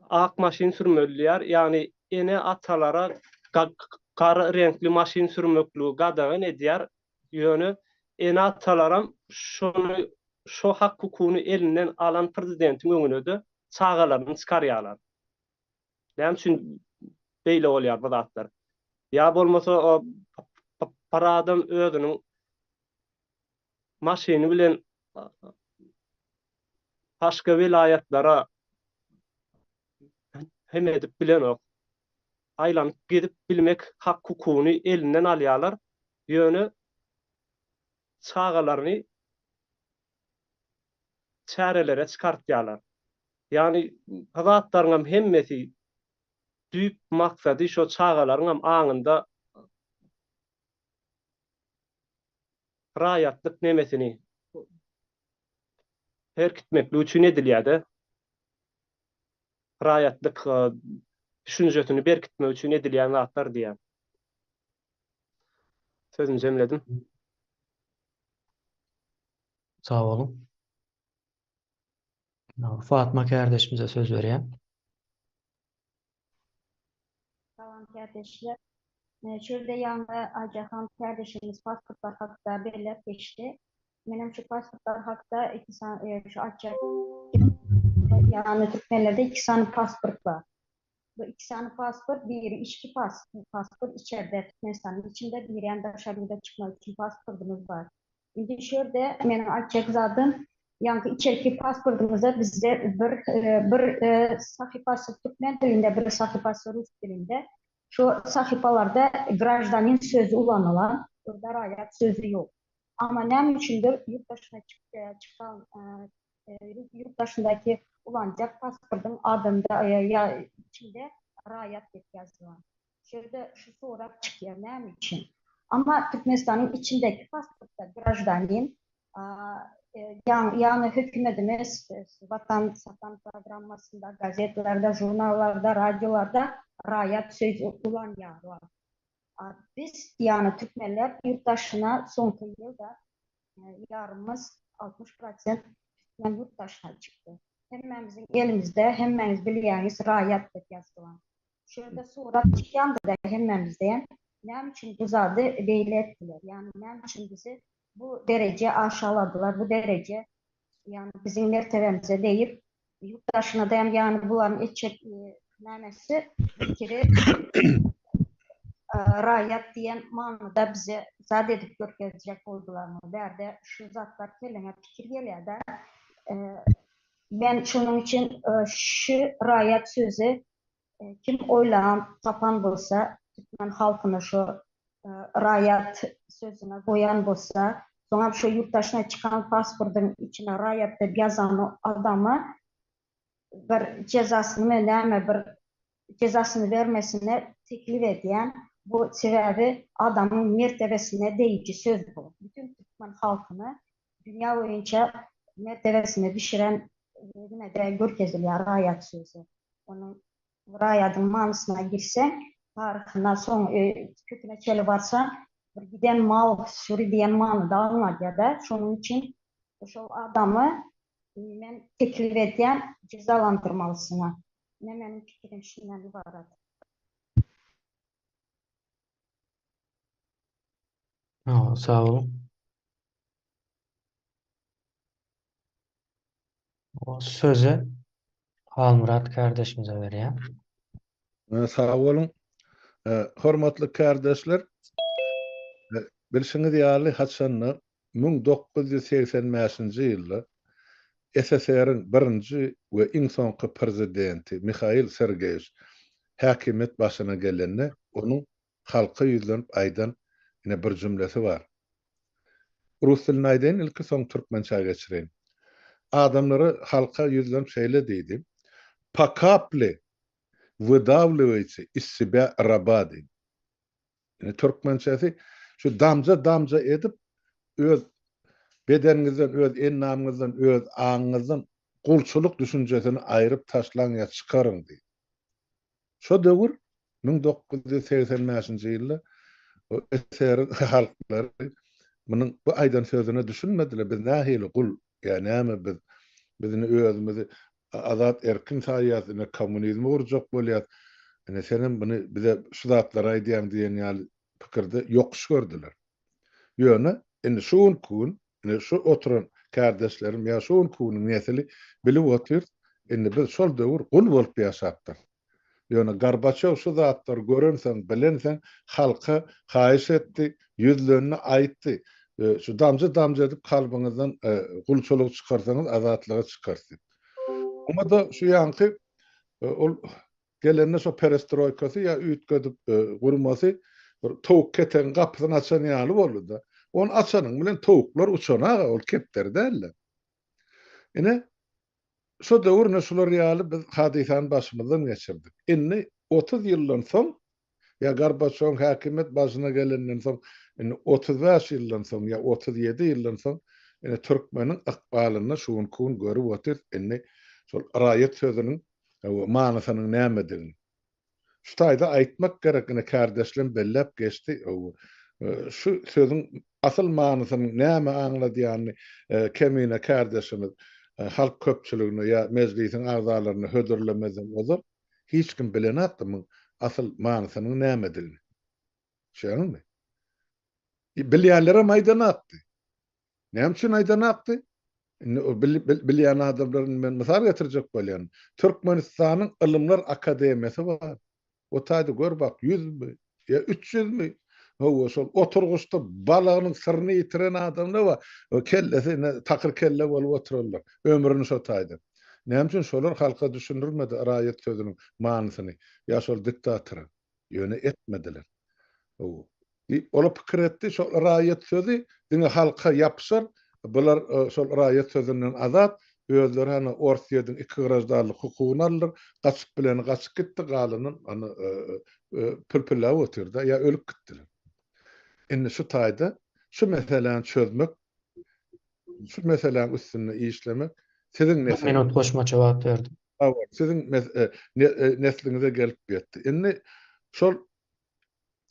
Ak maşyn sürmeli diýýär. Ýagny ene atalara gara reňkli maşyn sürmekligi gadagan edýär. Ýöne ene atalaram şony şo hak hukugyny elinden alan prezidentiň öňünede çagalaryny çykarýarlar. Näme üçin beýle bolýar bu zatlar? Ýa bolmasa bir adam özüniň maşyny bilen başga welaýatlara hem edip bilenok. Aýlanyp gezip bilmek hak-hukugyny elinden alýarlar. Ýöne çagalaryny. çärelere çykartýarlar. Ýagny bu zatlaryňam hemmesi düýp maksady şo çagalaryňam aňynda raýatlyk nemesini berkitmeklik üçin edilýär-de. Raýatlyk düşünjesini berkitmek üçin edilýän zatlar diýýän. Sözümi jemledim. Sag boluň. Fatma kärdeşimize söz berýän. Salam kärdeşler. Şurada ýaňy Aýjahan kärdeşimiz pasportlar hakda belläp geçdi. Menem şu pasportlar hakda iki sany şu açjak. Ýagny türkmenlerde iki sany pasport bar. Bu iki sany pasport biri içki pasport içerde Türkmenistanyň içinde biri hem daşary ýurda çykmak üçin pasportymyz bar. Indi şu ýerde meniň aýtjak zadym, ýaňky içerki pasportymyzda bizde bir bir sahypasy türkmen dilinde, bir sahypasy rus dilinde. Şu sahypalarda graždanin sözi ulanylan, burada raýat sözi ýok. Amma näme üçindir ýurt daşyna çykan ýurt daşyndaky ulanjak pasportyň adynda ýa içinde raýat diýip ýazylan. Şu ýerde şu sorag çykýar, näme üçin? Amma Türkmenistanyň içindäki pasportda graždanin, ýagny hökümetimiz Watan satan programmasynda, gazetlerde, žurnallarda, radiolarda raýat sözi ulanýarlar. Biz, ýagny türkmenler ýurt daşyna soňky ýylda ýarymyz, 60 prosent türkmen ýurt daşyna çykdy. Hemmämiziň elimizde, hemmäňiz bilýäňiz, raýat diýip ýazylan. Şu ýerde surat çykýandyr-da hemmämizde. Näme üçin bu zady beýle etdiler? Ýagny näme üçin bizi bu dereje aşaladylar, bu dereje ýagny biziň mertebemize degip, ýurt daşyna da hem ýagny bularyň etjek nämesi pikiri raýat diýen manyda bize zat edip görkezjek boldularmy? Bärde şu zatlar kelläňe pikir gelýär-de. Men şonuň üçin şu raýat sözi kim oýlan tapan bolsa, türkmen halkyny şu raýat sözüne goýan bolsa, soňam şu ýurt daşyna çykan pasportyň içine raýat diýip ýazan adama bir jezasyny näme bir jezasyny bermesini teklip edýän. Bu sebäbi adamyň mertebesine degiji söz bu. Bütün türkmen halkyny dünýä boýunça mertebesine düşüren neme-de görkezilýär raýat sözi. Onuň raýadyň manysyna girseň, taryhyna soň köküne çenli barsaň, bir giden mal süri diýen manyda aňladýar-da. Şonuň üçin şol adamy men teklip edýän jezalandyrmalysyna. Ine meniň pikirim şundan ybarat. Sag boluň. O sözi Halmyrat kardeşimize berýän. Sag boluň. Hormatly kardeşler, bilşiňiz ýaly haçanda 1985-nji ýylda SSR-iň birinji we iň soňky prezidenti Mihail Sergeýewiç häkimiýet başyna gelende onuň halka ýüzlenip aýdan ine bir jümlesi bar. Rus dilinde aýdaýyn ilki soň türkmençä geçireýin. Adamlara halka ýüzlenip şeýle diýdi, Po kaple wydawliwaýte iz sebýa raba diýdi. Ine türkmençesi şu damja-damja edip öz bedeniňizden, öz endamyňyzdan, öz aňyňyzdan gulçulyk düşünjesini aýryp taşlaň ýa çykaryň diýdi. Şo döwür, 1985-nji ýylda SSR-iň halklary munuň bu aýdan sözüne düşünmediler, biz nähili gul ýa näme biz, biz indi özümizi azat erkin saýýas, ine kommunizmi gurjak bolýas, ine senem muny bize şu zatlary aýdýaň diýen ýaly pikirde ýokuş gördüler. Ýöne indi şu günki gün, ine şu oturan kärdeşlerim ýa şu günki günüň nesili bilip otyrys, indi biz şol döwür gul bolup ýaşapdyrys. Ýöne Gorbaçew şu zatlary görensoň, bilensoň halka haýyş etdi, ýüzlendi, aýtdy, Şu damja-damja edip kalbyňyzdan gulçulygy çykarsaňyz azatlyga çykarys diýip. Oňa-da şu ýaňky ol Gelende şo perestroýkasy ýa üýtgedip gurmasy bir towuk ketegiň gapysyny açan ýaly boldy-da. Ony açanyň bilen towuklar uçan aga, ol kepderi däl-de. Ine, şo döwür ine şular ýaly biz hadysany başymyzdan geçirdik. Indi 30 ýyldan soň, ýa Gorbaçýowyň häkimiýet başyna gelenden soň, indi 35 ýyldan soň ýa 37 ýyldan soň ine türkmeniň ykbalynda şu günki gün görüp otyrys indi şol raýat sözüniň manysynyň nämedigini. Şu taýda aýtmak gerek, ine kärdeşlem belläp geçdi, şu sözüň asyl manysynyň näme aňladýanyny Kemine kärdeşimiz halk köpçüligine ýa mejlisiň agzalaryna hödürlemezden ozal hiç kim bilenakdy muň asyl manysynyň nämedigini. Düşýäňizmi? Bilýänlerem aýdanakdy. Näme üçin aýdanakdy? Indi o bilýän adamlar indi men mysal getirjek bolýan. Türkmenistanyň Ylymlar akademiýasy bar. O taýda gör bak ýüzmi ýa üç ýüzmi? Hawa şol oturgyçda balagynyň syryny ýitiren adamlar bar. O kellesi ine takyr kelle bolup oturanlar. Ömrüni şo taýda. Näme üçin şolar halka düşündirmedi raýat sözüniň manysyny ýa şol diktatora? Ýöne etmediler. Hawa. Diýip, ola pikir etdi, şol raýat sözi diňe halka ýapyşar, bular şol raýat sözünden azat, özleri hany Orsýetiň iki graždanlyk hukugyny aldylar, gaçyp bileni gaçyp gitdi, galanam hany pülpülläp otyr-da, ýa ölüp gitdiler. Indi şu taýda şu meseläni çözmek, şu meseläň üstünde işlemek siziň Bir minut goşmaça wagt berdim. Hawa, siziň nesliňize gelip ýetdi. Indi şol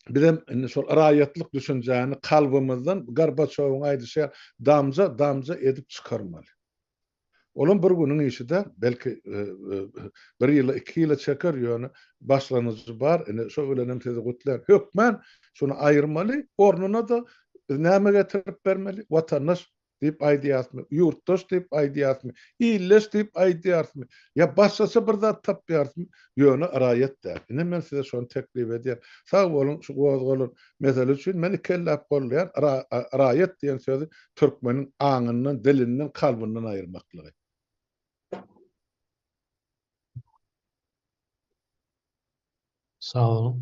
bizem indi şol raýatlyk düşünjäni kalbymyzdan Gorbaçýowyň aýdyşy ýaly damja-damja edip çykarmaly. Olam bir günüň işi däl, belki bir ýyla, iki ýyla çeker, ýöne başlangyjy bar, indi şo bilenem sizi gutlaýan. Hökmän şuny aýyrmaly, ornuna-da biz näme getirip bermeli? Watandaş Diýip aýdýarysmy, ýurtdaş diýip aýdýarysmy, ildeş diýip aýdýarysmy, ýa başgaça bir zat tapýarysmy, ýöne raýat däl. Ine men size şony teklip edýän. Sag boluň şu gozgalan mesele üçin men ikelläp gollaýan raýat diýen sözi türkmeniň aňyndan, dilinden, kalbyndan aýyrmaklygy. Sag boluň.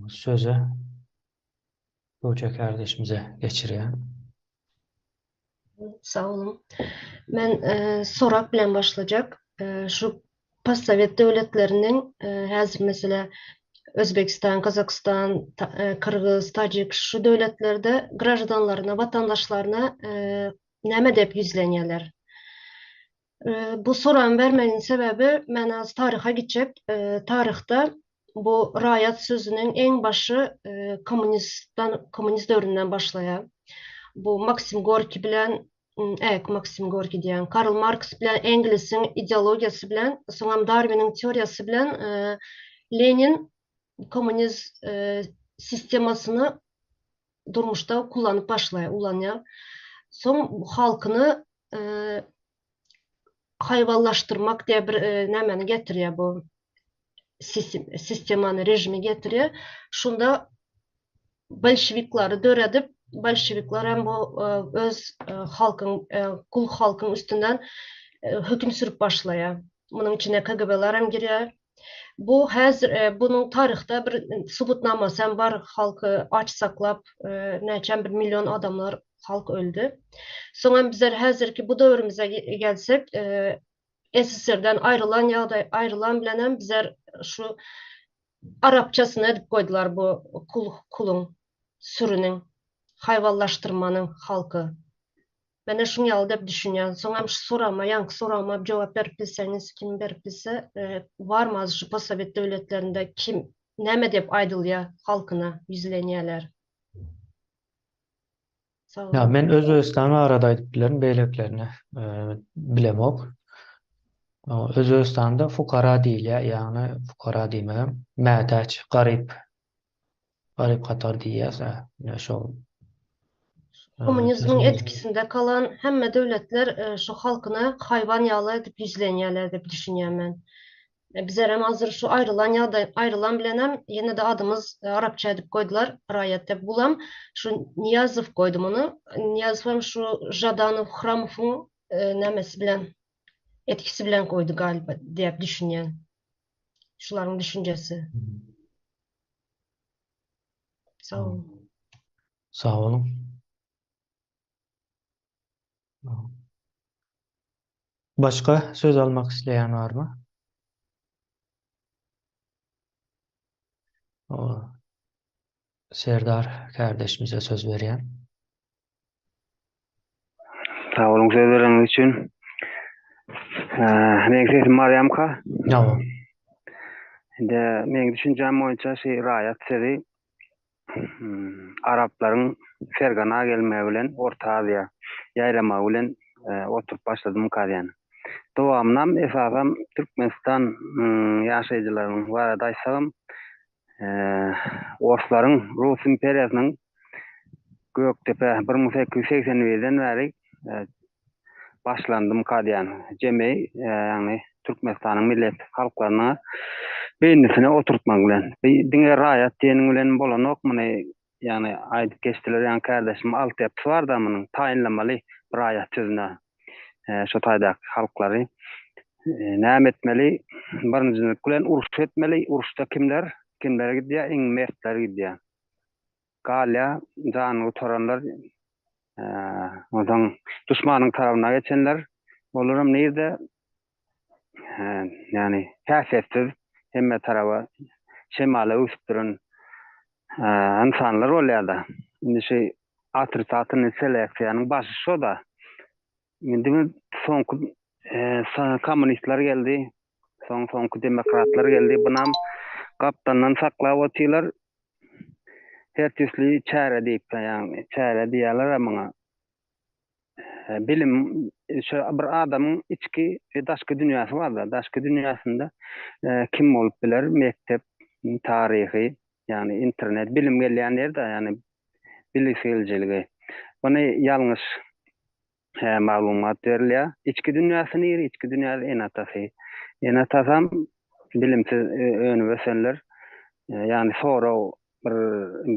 Söze Gökje kardeşimize geçirýän. Sag boluň. Men sorag bilen başlajak. Şu postsowet döwletleriniň häzir meselä Özbegistan, Gazagystan, Kyrgyz, Tajik şu döwletlerde graždanlaryna, watandaşlaryna näme diýip ýüzlenýärler? Bu soragymy bermegiň sebäbi men az taryha gitjek. Taryhda bu raýat sözüniň iň başy kommunistdan kommunist döwründen başlaýar. Bu Maksim Gorki bilen äk Maksim Gorki diýýän Karl Marks bilen Engelsiň ideologiýasy bilen soňam Darwiniň teoriýasy bilen Lenin kommunist sistemasyny durmuşda kullanyp başlaýar, ulanýar. Soň halkyny haýwanlaşdyrmak diýen bir nämäni getirýär bu sistemany, režimi getirýär. Şunda bolşewiklary döredip, bolşewikler hem bu öz halkyň, gul halkyň üstünden höküm sürüp başlaýar. Munuň içine KGB-ler hem girýär. Bu häzir bunuň taryhda bir subutnamasy hem bar, halky aç saklap, näçem bir million adamlar halk öldi. Soňam bizler häzirki bu döwrümize gelsek, SSR-den aýrylan ýagdaý, aýrylan bilenem bizler şu arapçasyny edip goýdular bu kul kuluň, sürüniň, haýwanlaşdyrmanyň halky. Menä şuň ýaly dep düşünýän. Soňam şu soragyma, ýaňky soragyma jogap berip bilseňiz, kim berip bilse, barmy az şu postsowet döwletlerinde kim, näme diýip aýdylýa halkyna ýüzlenýäler? Sag Ýa boluň. men Özbegistan barada aýdyp bilerin, beýlekilerini bilemok. Özbegistanda fukara diýilýär, ýagny fukara diýmegem mätäç, garyp Garyp gatar diýýäs-ä, ine şol. Kommunizmiň etkisinde kalan hemme döwletler şu halkyna haýwan ýaly edip ýüzlenýärler diýip düşünýän men. Bizerem hazir şu aýrylan ýagdaý aýrylan bilenem ýene-de adymyz arapça edip goýdular raýat diýip. Bulam şu Nyýazow goýdy muny. Nyýazowam şu Žadanow Hramowyň nämesi bilen etkisi bilen goýdy galiba diýip düşünýän. Şularyň düşünjesi. Sag boluň. Sag boluň. Başga söz almak isleýän barmy? Serdar kärdeşimize söz berýän. Sag boluň söz bereniňiz üçin. Meň sesim barýamyka? Ýa. Indi meň düşünjäm boýunça şu raýat sözi araplaryň Fergana gelmegi bilen Orta Aziýa ýaýramagy bilen oturyp başladymyka diýen. Dowamynam esasam Türkmenistan ýaşaýjylarynyň barada aýtsagam Orslaryň Rus imperiýasynyň Gökdepe 1881-den bäri başlandymyka diýýän. Jemi, ýagny Türkmenistanyň millet halklaryna beýnisine oturtmak bilen. Diňe raýat diýeniň bilen bolanok muny, ýagny aýdyp geçdiler, ýagny kärdeşim altyapysy bar-da munuň, taýynlamaly raýat sözüne şo taýdaky halklary. Näme etmeli? Birinjilik bilen uruş etmeli. Uruşda kimler? Kimler gidýär? Iň mertler gidýär. Galýar, janyny gutaranlar, onsoň duşmanyň tarabyna geçenler, olaram nirde, ýagny häsiýetsiz, hemme taraba şemala öwsüp duran ynsanlar bolýar-da. Indi şu otrisatilnyý seleksiýanyň başy şo-da. Indi soňky kommunistler geldi, soň soňky demokratlar geldi, bunam gapdandan saklap otyrlar. Her tüýsli çäre diýip, ýagny çäre diýýärler-ä muňa. Bilim, şu bir adamyň içki we daşky dünýäsi bar-da, daşky dünýäsinde kim bolup biler, mekdep, taryhy, ýagny internet, bilim gelýän ýer-de, ýagny bilisgelijiligi. Muny ýalňyş maglumat berilýär. Içki dünýäsi niri? Içki dünýäsi ene-atasy. Ene-atasam bilimsiz önüp ösenler. Ýagny sorag bir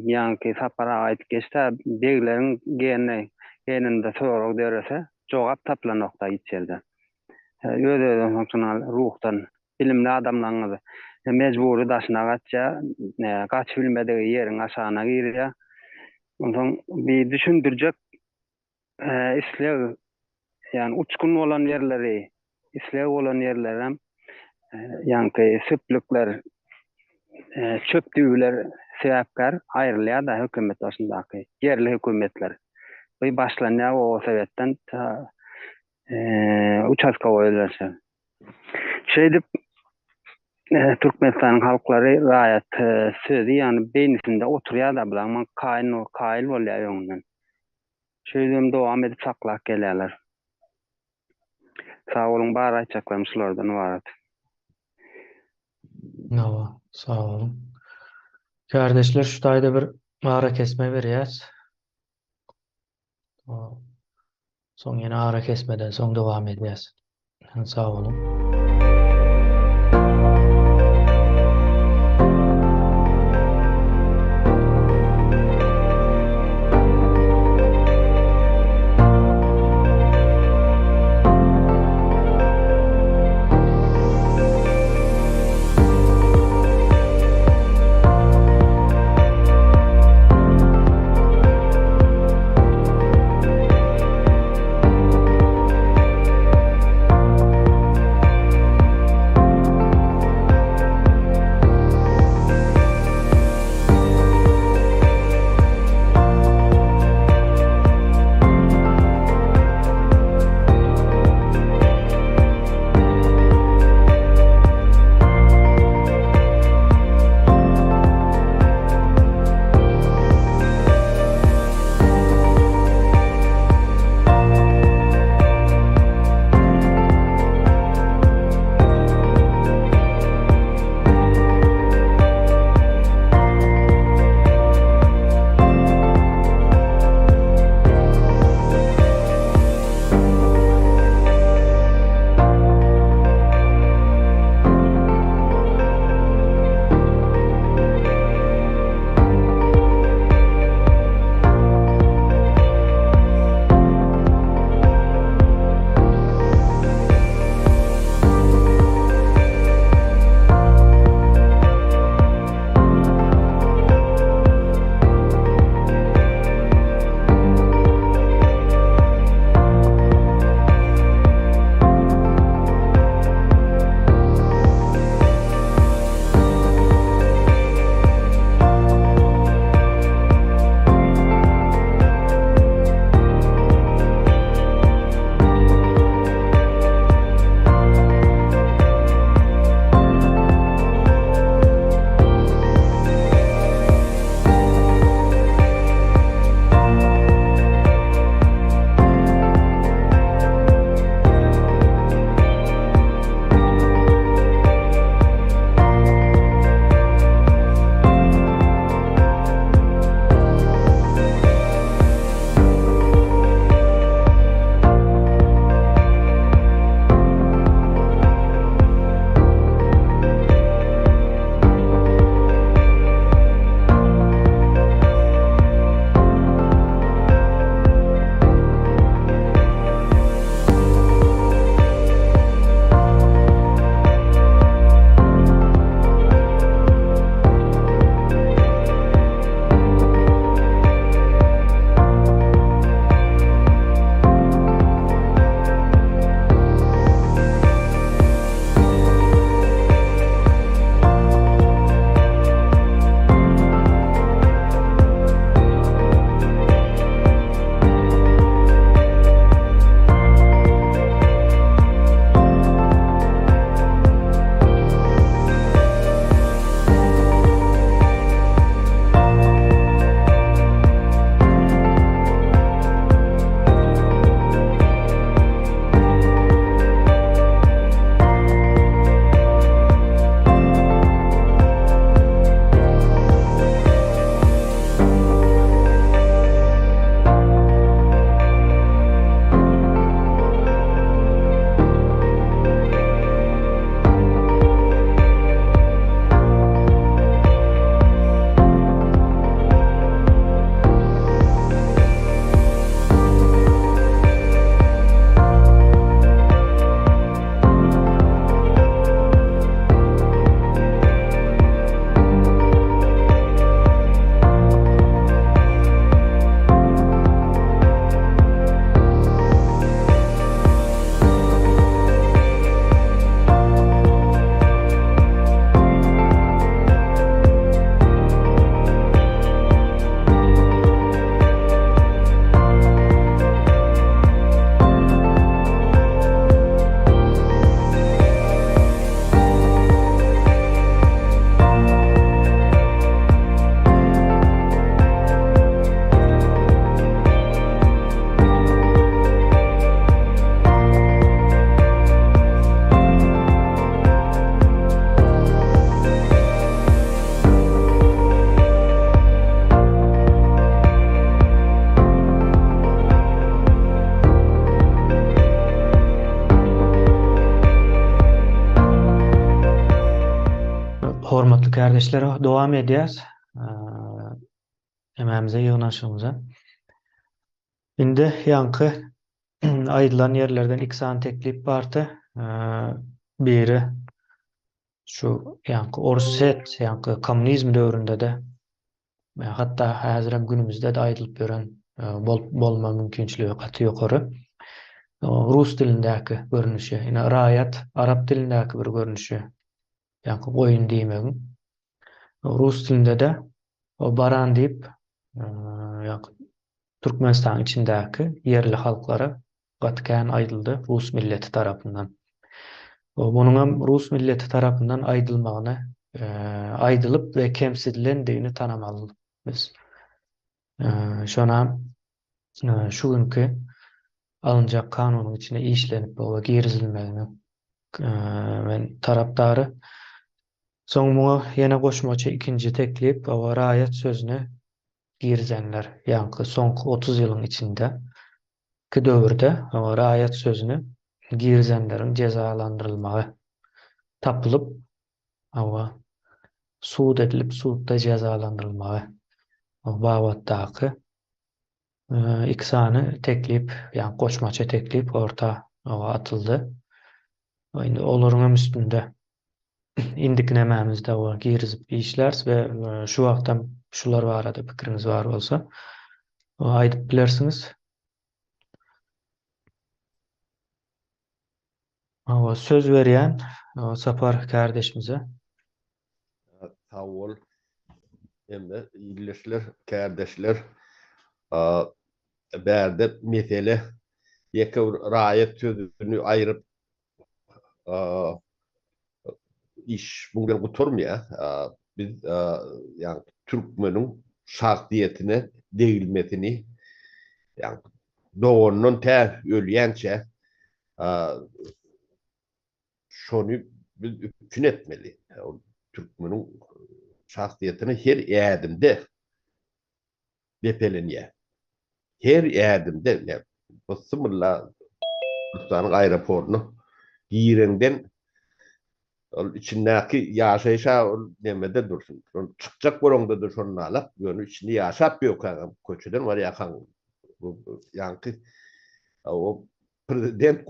ýaňky Sapar aga aýdyp geçdi, begleriň geni geninde sorag dörese, jogap tapylanokda hiç ýerde. Öz-özünden soň şuny ruhdan bilimli adamlaryňyz mejbury daşyna gaçýar, gaçyp bilmedigi ýeriň aşagyna girýär. Onsoň bir düşündirjek isleg, ýagny uçgun bolan ýerleri, isleg bolan ýerlerem ýaňky süplükler, çöp düwüler sebäpkär aýrylýar-da hökümet başyndaky ýerli hökümetler. Bu başlanýar oba sowetden ta uçastkowoýlarça. Şeýdip Türkmenistanyň halklary raýat sözi ýagny beýnisinde oturýar-da bular muňa kaýyl kaýyl bolýar öňünden. Şeýdibem dowam edip saklap gelýärler. Sag boluň bar aýtjaklarym şulardan ybarat. Hawa, sag boluň. Kärdeşler şu taýda bir arakesme berýäs. Soň ýene arakesmeden soň dowam edýäs. Sag boluň. Hormatly kärdeşler, dowam edýäs. Hemämize ýygnanyşygymyza. Indi ýaňky aýdylan ýerlerden iki sany teklip bardy. Biri şu ýaňky Orsýet, ýaňky kommunizm döwründe-de, hatda häzirem günümizde-de aýdylyp ýören bolup bolma mümkinçiligi gaty ýokary. Rus dilindäki görnüşi, ine raýat arap dilindäki bir görnüşi, ýaňky goýun diýmegiň. Rus dilinde-de o baran diýip, ýaňky Türkmenistanyň içindäki ýerli halklara gaty kän aýdyldy rus milleti tarapyndan. Munuňam rus milleti tarapyndan aýdylmagyny, aýdylyp we kemsidilendigini tanamaly biz. Şonam şu günki alynjak kanunyň içine işlenip we girizilmegini men tarapdary. Soň muňa ýene goşmaça ikinji teklip, raýat sözüni girizenler, ýaňky soňky 30 ýylyň içinde ki döwürde raýat sözüni girizenleriň jezalandyrylmagy tapylyp, hawa, sud edilip, sudda jezalandyrylmagy babatdaky iki sany teklip, ýagny goşmaça teklip orta atyldy. Indi olaryň hem üstünde indiki nemämizde we girizip işläris we şu wagtam şular barada pikiriňiz bar bolsa aýdyp bilersiňiz. Hawa, söz berýän Sapar kärdeşimize. Sag bol. Hemme ildeşler, kärdeşler. Bärde mesele ýeke bir raýat sözüni aýryp iş bu bilen gutarmaýar. Biz ýagny türkmeniň şahsyýetine degilmesini ýagny dogandan tä ölýänçä şony biz üpjün etmeli. Türkmeniň şahsyýetine her ädimde depelenýär. Her ädimde, bysymylla Türkmenistanyň aeroportyna gireňden ol içindäki ýaşaýyş-a ol nemede dursun. Şol çykjak bolaňda-da şonda alak, ýöne içinde ýaşap ýörkäňem, köçeden barýarkaň bu ýaňky o prezident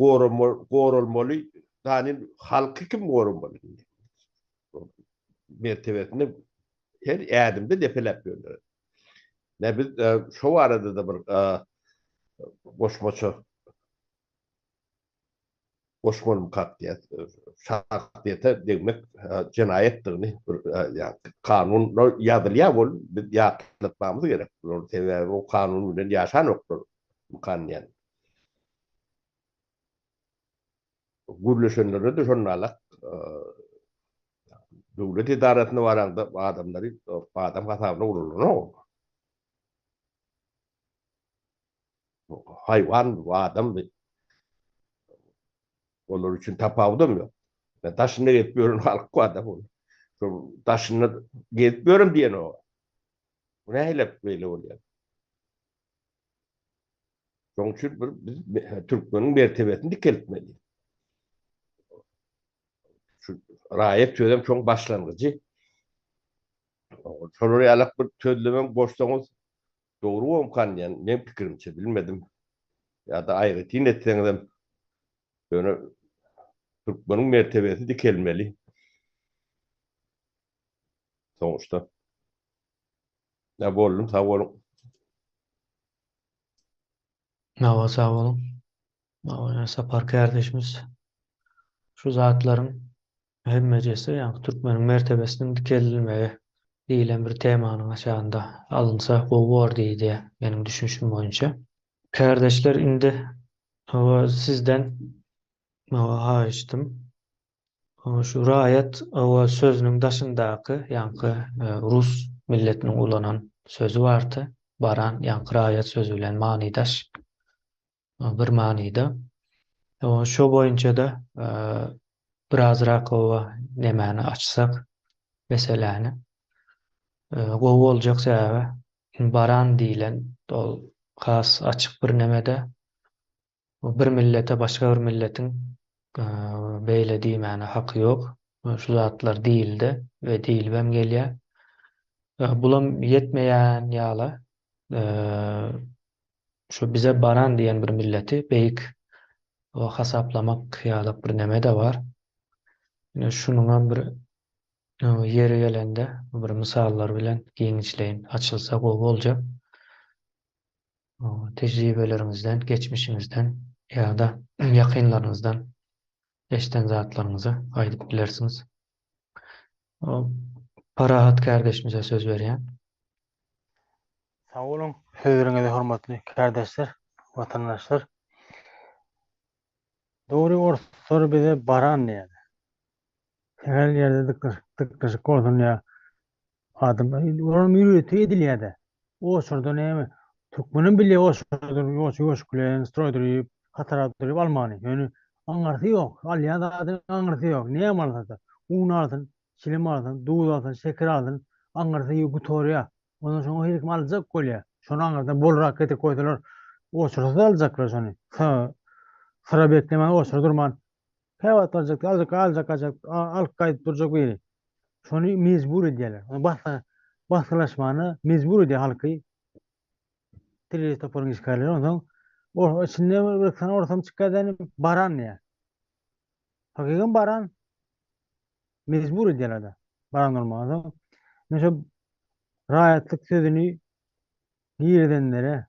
goralmaly, dani halky kim goramaly indi? Mertebesini her ädimde depeläp ýörler. Ne biz şo barada-da bir goşmaça goşmalymykak diýýäs. Şahsyýete degmek jenaýatdygyny bir ýa kanunda ýazylýar ol biz ýatlatmagymyz gerek. Ol sebäbi o kanun bilen ýaşanoklar mykan diýýän. Gürleşenlerde-de şonda alak döwlet edarasyna baraňda adamlary adam hasabyna ulananok. Haýwan bu adam bu. Olar üçin tapawudam ýok. Daşynda gezip ýören halk bar-da bu. Şol daşynda gezip ýörem diýenok. Bu nähili beýle bolýar? Şonuň üçin bir biz türkmeniň mertebesini dikeltmeli. Şu raýat sözem şoň başlangyjy. Şolar ýalak bir sözlemem goşsaňyz dogry bolmkan diýen meň pikirimçe bilmedim. Ýa-da aýratyn etseňizem ýöne türkmeniň mertebesi dikelmeli. Soňuşda. Ýa boldum sag boluň. Hawa sag boluň. Hawa Sapar kärdeşimiz şu zatlaryň hemmejesi ýagny türkmeniň mertebesiniň dikeldilmegi diýlen bir temanyň aşagynda alynsa gowy bor diýdi meniň düşünişim boýunça. Kärdeşler indi hawa sizden hawa haýyştym şu raýat hawa sözüniň daşyndaky ýaňky rus milletiniň ulanan sözi bardy baran ýaňky raýat sözi bilen manydaş bir manyda. Şo boýunça-da birazrak oba nemäni açsak meseläni gowy boljak sebäbi baran diýlen ol has açyk bir nemede bir millete başga bir milletiň beýle diýmäne haky ýok. Şu zatlar diýildi we diýilibem gelýär. Bulam ýetmeýän ýaly şu bize baran diýen bir milleti beýik hasaplamak ýaly bir neme-de bar. Ine şunuňam bir ýeri gelende bir mysallar bilen giňişleýin açylsa gowy boljak. Tejribeleriňizden, geçmişiňizden ýa-da ýakynlaryňyzdan eşiden zatlaryňyzy aýdyp bilersiňiz. Parahat kärdeşimize söz berýän. Sag boluň sözleriňize hormatly kärdeşler, watandaşlar. Dogry orslar bize baran diýýär. Her ýerde dyknyşyk bolsun diýýär. Adam olar ýörite edilýär-de. Oçurda näme? Türkmenem bilýär oçurda ýoç ýoç bilen stroý durup, hatara durup almany. Ýöne aňyrsy ýok. Alýan zadyň aňyrsy ýok. Näme alsa-da, un alsyn, çilim alsyn, duz alsyn, şeker alsyn, aňyrsy gutarýar. Ondan soň her kim aljak bolýar. Şony aňyrdan bolrak getirip goýsalar, oçursa-da aljaklar şony. Syra beklemän, oçura durman. Käwagt aljak, aljak, aljak, aljak, alyp gaýdyp durjak biri. Şony mejbur edýärler. Ony basgy, basgylaşmana mejbur edýär halky. Terrorist toparyň işgärleri. Onsoň o içinde bir sany orsam çykýar däni baran diýýär. Hakykam baran. Mejbur edýärler-de baran bolmaga. Onsoň men şo raýatlyk sözüni girizenlere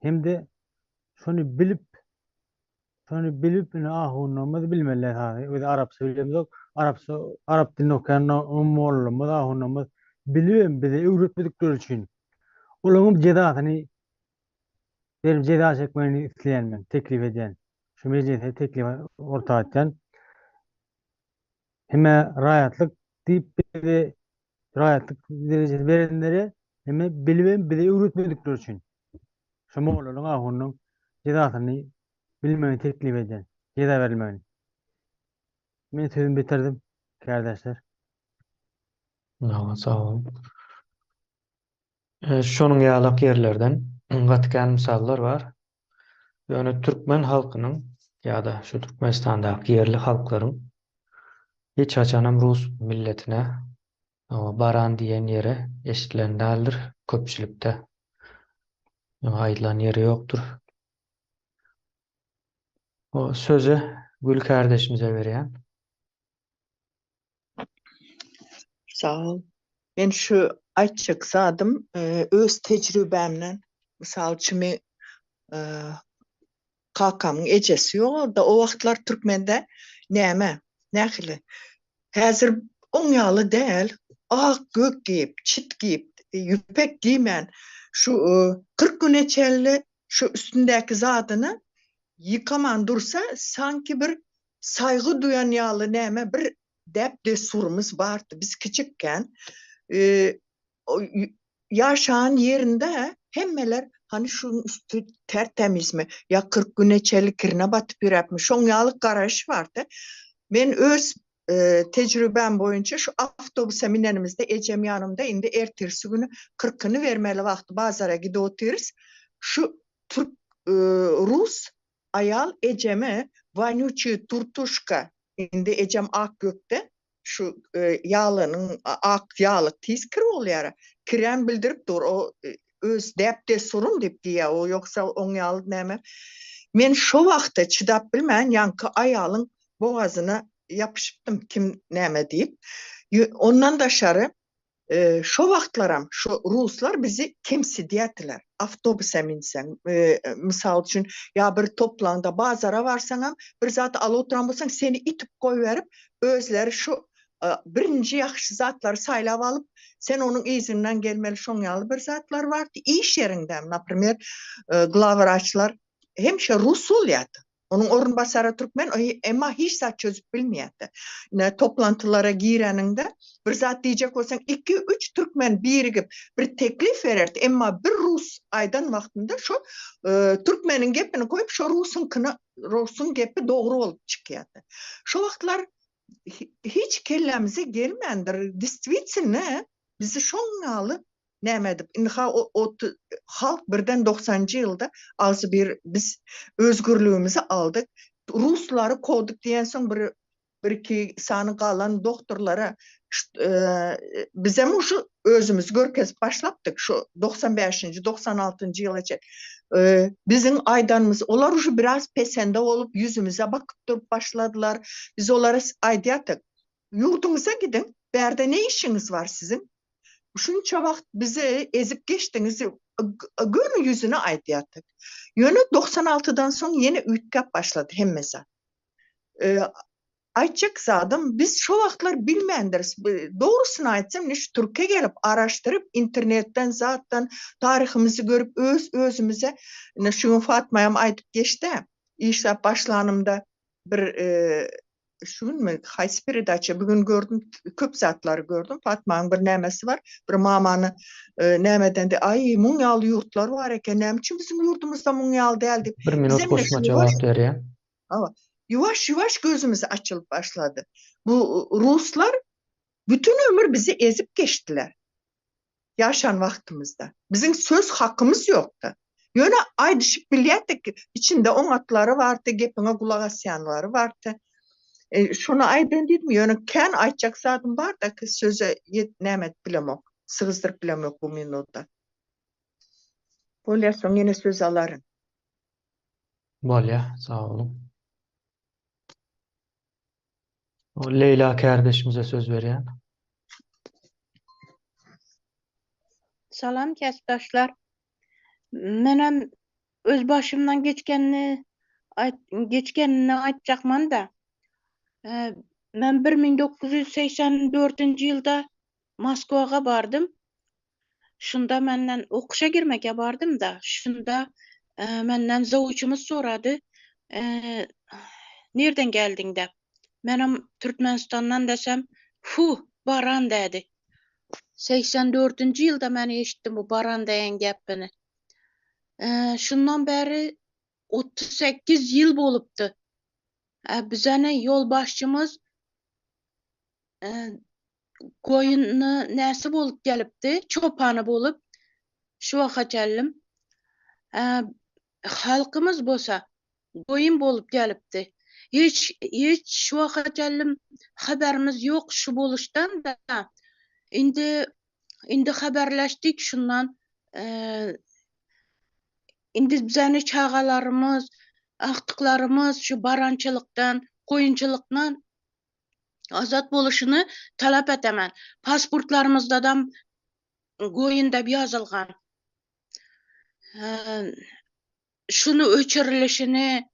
hem-de şony bilip Şony bilip ine ahunlarymyz bilmeli esasy. Özi arapça bilemzok. Arapça arap dilini okaýan mollumyz, ahunlarymyz bilibem bize öwretmedikleri üçin olaryň jezasyny berip jeza çekmegini isleýän men, teklip edýän. Şu mejlise teklip orta atýan. Hemme raýatlyk diýip bize raýatlyk derejesi berenlere hemme bilibem bize öwretmedikleri üçin. Şu mollanyň ahunyň jezasyny bilmegini teklip edýän. Jeza berilmegini. Men sözümi bitirdim, kärdeşler. Sag sag boluň. Şonuň ýalak ýerlerden gaty kän mysallar bar. Ýöne türkmen halkynyň ýa-da şu Türkmenistandaky ýerli halklaryň hiç haçanam rus milletine baran diýen ýere eşidilen däldir köpçülikde. Aýdylan ýeri ýokdur. O sözi Gül kärdeşimize berýän. Sag bol. Men şu aýtjak zadym öz tejribämden, mysal üçin men kakamyň ejesi ýogaldy. O wagtlar türkmende näme, nähili? Häzir oň ýaly däl. Ak gök geýip, çit geýip, ýüpek geýmän şu 40 güne çenli şu üstündäki zadyny ýykaman dursa, sanki bir saýgy duýan ýaly näme bir däp-dessurymyz bardy. Biz kiçikkän ýaşan ýerinde hemmeler hany şunuň üsti ter-tämizmi ýa 40 güne çenli kirine batyp ýöräpmi şoň ýaly garaýyş bardy. Men öz tejribäm boýunça şu awtobusa minenimizde ejem ýanymda indi ertirsi güni kyrkyny bermeli wagty bazara gidip otyrys. Şu türk rus aýal ejeme wanýuçiý turtuşka indi ejem ak gökde şu ýalynyň ak ýaly tiz kir bolýar. Kirem bildirip dur. O öz däp-dessurym diýip diýýär. O ýogsa oň ýaly näme. Men şo wagta çydap bilmän ýaňky aýalyň bogazyna ýapyşypdym kim näme diýip. Ondan daşary şo wagtlaram şo ruslar bizi kemsidýärdiler. Awtobusa minseň, mysal üçin, ýa bir toplaňda bazara barsaňam, bir zat alyp oturan bolsaň, seni itip goýberip, özleri şo birinji ýagşy zatlary saýlap alyp, sen onuň yzyndan gelmeli şoň ýaly bir zatlar bardy. Iş ýeriňdäm, naprimer, glawwraçlar hemişe rus bolýardy. Onuň orunbasary türkmen, emma hiç zat çözüp bilmeýärdi. Ine, toplantylara gireniňde bir zat diýjek bolsaň, iki-üç türkmen birigip bir teklip bererdi, emma bir rus aýdan wagtynda şo türkmeniň gepini goýup, şo rusuňkyny, rusuň gepi dogry bolup çykýardy. Şo wagtlar hiç kellämize gelmändir, distwitselno bizi şoň ýaly näme edip, indi-ha halk birden doksanynjy ýylda agzybir biz özgürligimizi aldyk, ruslary kowduk diýensoň bir. Bir-iki sany galan doktorlara bizem uşu özümizi görkezip başlapdyk şu 95-nji, 96-njy ýyla çenli. Biziň aýdanymyz olar uşu biraz pesende bolup ýüzümize bakyp durup başladylar. Biz olara aýdýardyk, ýurduňyza gidiň, bärde ne işiňiz bar siziň? Şunça wagt bizi ezip geçdiňiz göni ýüzüne aýdýardyk. Ýöne 96-dan soň ýene üýtgäp başlady hemme zat. Aýtjak zadym, biz şo wagtlar bilmändiris. Dogrusyny aýtsam, ine şu Türkiýä gelip araşdyryp, internetden, zatdan taryhymyzy görüp, öz özümize, ine şu gün Fatmaýam aýdyp geçdi-ä, işläp başlanymda bir şu günmi, haýsy peredaça, bu gün gördüm, köp zatlary gördüm. Fatmaň bir nämesi bar, bir mamany nämeden aý, muň ýaly ýurtlar bar eken, näme üçin biziň ýurdumyzda muň ýaly däl diýip. Bir minut goşma jogap berýän. Hawa. Ýuwaş-ýuwaş gözümiz açylyp başlady. Bu ruslar bütün ömür bizi ezip geçdiler. Ýaşan wagtymyzda. Biziň söz hakymyz ýokdy. Ýöne aýdyşyp bilýärdik, içinde oňatlary bardy, gepiňe gulak asýanlary bardy. E, şony aýdaýyn diýdim, ýöne kän aýtjak zadym bar-da, söze ýet näme edip bilemok, sygysdyryp bilemok bu minutda. Bolýar, soň ýene söz alaryn. Bolýa, sag boluň. Leýla kärdeşimize söz berýän. Salam kärdeşler. Menem öz başymdan geçgenini geçgenini aýtjakman da. Men 1984-nji ýylda Moskwaga bardym. Şunda menden okuşa girmege bardym-da, şunda menden zawuçymyz sorady, Nirden geldiň dep. Menem Türkmenistandan desem, Fu, baran dädi. 84-nji ýylda men eşitdim bu baran diýen gepini. Şundan bäri 38 ýyl bolupdy. Bizeni ýolbaşçymyz goýuny näsi bolup gelipdi, çopany bolup şu waka çenlim. Halkymyz bolsa goýun bolup gelipdi. Hiç hiç şu waka çenlim habarymyz ýok şu boluşdan da. Indi indi habarlaşdyk şundan indi bizeni çagalarymyz, agtyklarymyz şu barançylykdan, goýunçylykdan azat boluşyny talap etemen. Pasportlarymyzdadam goýun dep ýazylgan. Şuny öçürilişini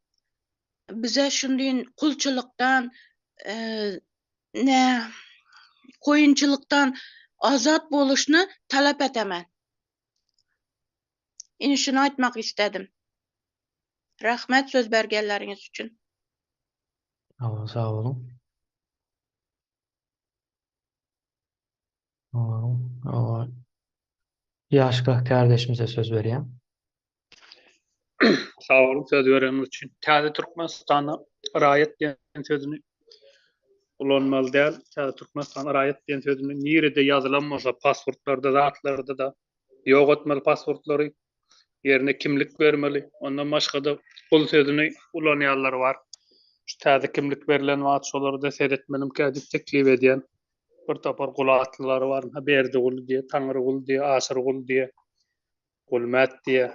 bize şundyn kulçulykdan ne goýunçylykdan azat boluşyny talap etemen. Indi şuny aýtmak istedim. Rahmet söz bergenleriňiz üçin. Hawa, sag boluň. Hawa. Ýaşka kärdeşimize söz berýän. Sag boluň söz bereniňiz üçin. Täze Türkmenistanda raýat diýen sözüni ulanmaly däl. Täze Türkmenistan raýat diýen sözüni nirede ýazylan bolsa pasportlarda zatlarda-da ýok etmeli pasportlary. Ýerine kimlik bermeli. Ondan başga-da gul sözüni ulanýanlar bar. Şu täze kimlik berlen wagt şolara-da seretmelimkä diýip teklip edýän. Bir topar gul atlylary bar. Berdiguly diýe, Taňryguly diýe, Aşyrguly diýe, Gulmät diýe,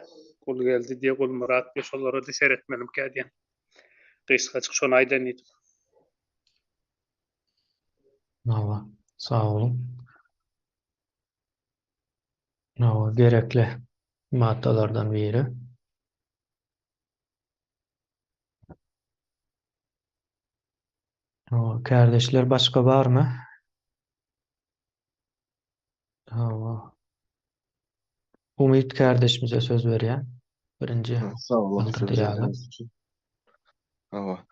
Gulgeldi diýe, Gulmyrat diýe şolara-da seretmelimkä diýen. Gysgajyk şony aýdan diýdim. Hawa, sag boluň. Hawa, gerekli maddalardan biri. Hawa, kärdeşler başga barmy? Hawa. Umyt kärdeşimize söz berýän. Birinji Sag boluň söz galdyrdy ýaly. bereniňiz üçin. Hawa.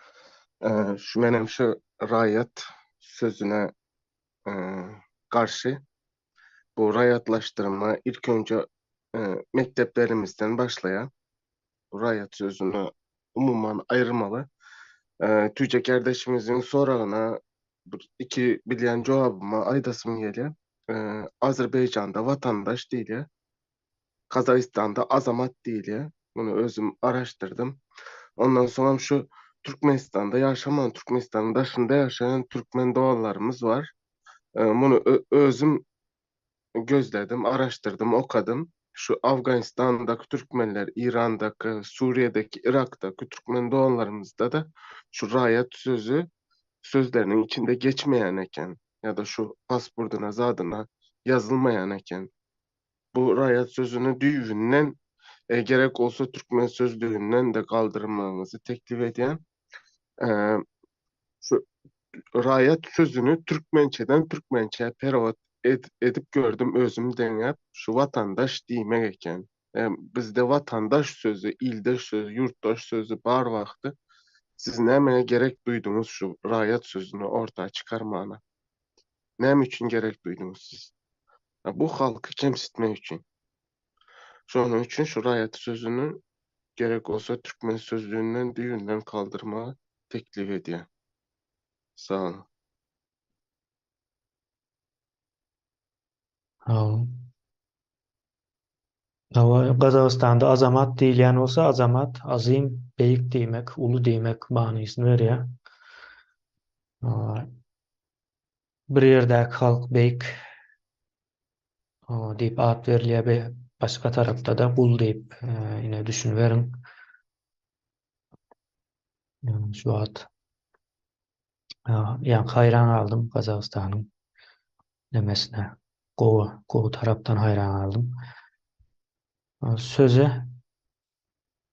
Şu menem şu raýat sözüne garşy bu raýatlaşdyrma ilk önce mekdeplerimizden başlaýar. Bu raýat sözüni umuman aýyrmaly. Tüýje kardeşimiziň soragyna bir iki bilýän jogabymy aýdasym gelýär. Azerbaýjanda watandaş diýilýär. Gazagystanda azamat diýilýär. Muny özüm araşdyrdym. Ondan soňam şu. Türkmenistanda ýaşaman, Türkmenistanyň daşynda ýaşaýan türkmen doganlarymyz bar. Muny özüm gözledim, araşdyrdym, okadym. Şu Afganistandaky türkmenler, Irandaky, Suriýedeki, Yrakdaky türkmen doganlarymyzda-da şu raýat sözi sözleriniň içinde geçmeýän eken ýa-da şu pasportyna zadyna ýazylmaýan eken. Bu raýat sözüni düýbünden gerek bolsa türkmen sözlüginden-de galdyrmagyňyzy teklip edýän. Şu raýat sözüni türkmençeden türkmençä perewod edip gördüm özüm deňäp şu watandaş diýmek eken. Bizde watandaş sözi, ildeş sözi, ýurtdaş sözi bar wagty siz nämä gerek duýduňyz şu raýat sözüni orta çykarmana? Näme üçin gerek duýduňyz siz? Bu halky kemsitmek üçin. Şonuň üçin şu raýat sözüni gerek bolsa türkmen sözlüginden düýbünden kaldyrmagy teklip edýän. Sag boluň. Hawa. Hawa, Gazagystanda Azamat diýilýän bolsa, Azamat, azym, beýik diýmek, uly diýmek manysyny berýär. Bir ýerdäki halk beýik diýip at berilýär, başga tarapda-da gul diýip, ine düşüniberiň. Şu wagt ýaňky haýran galdym Gazagystanyň nemesine. Gowy, gowy tarapdan haýran galdym. Sözi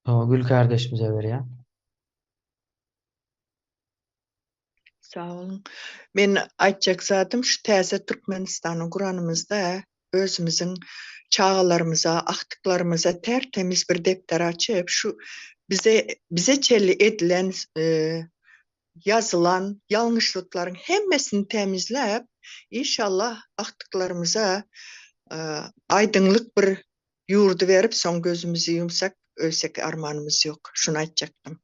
Gül kardeşimize berýän. Sag boluň. Men aýtjak zadym şu täze Türkmenistany guranymyzda özümiziň çagalarymyza, agtyklarymyza ter-temiz bir depder açyp, şu bize bize çenli edilen ýazylan ýalňyşlyklaryň hemmesini tämizläp, inşallah agtyklarymyza aýdyňlyk bir ýurdy berip, soň gözümizi ýumsak, ölsek armanymyz ýok. Şuny aýtjakdym.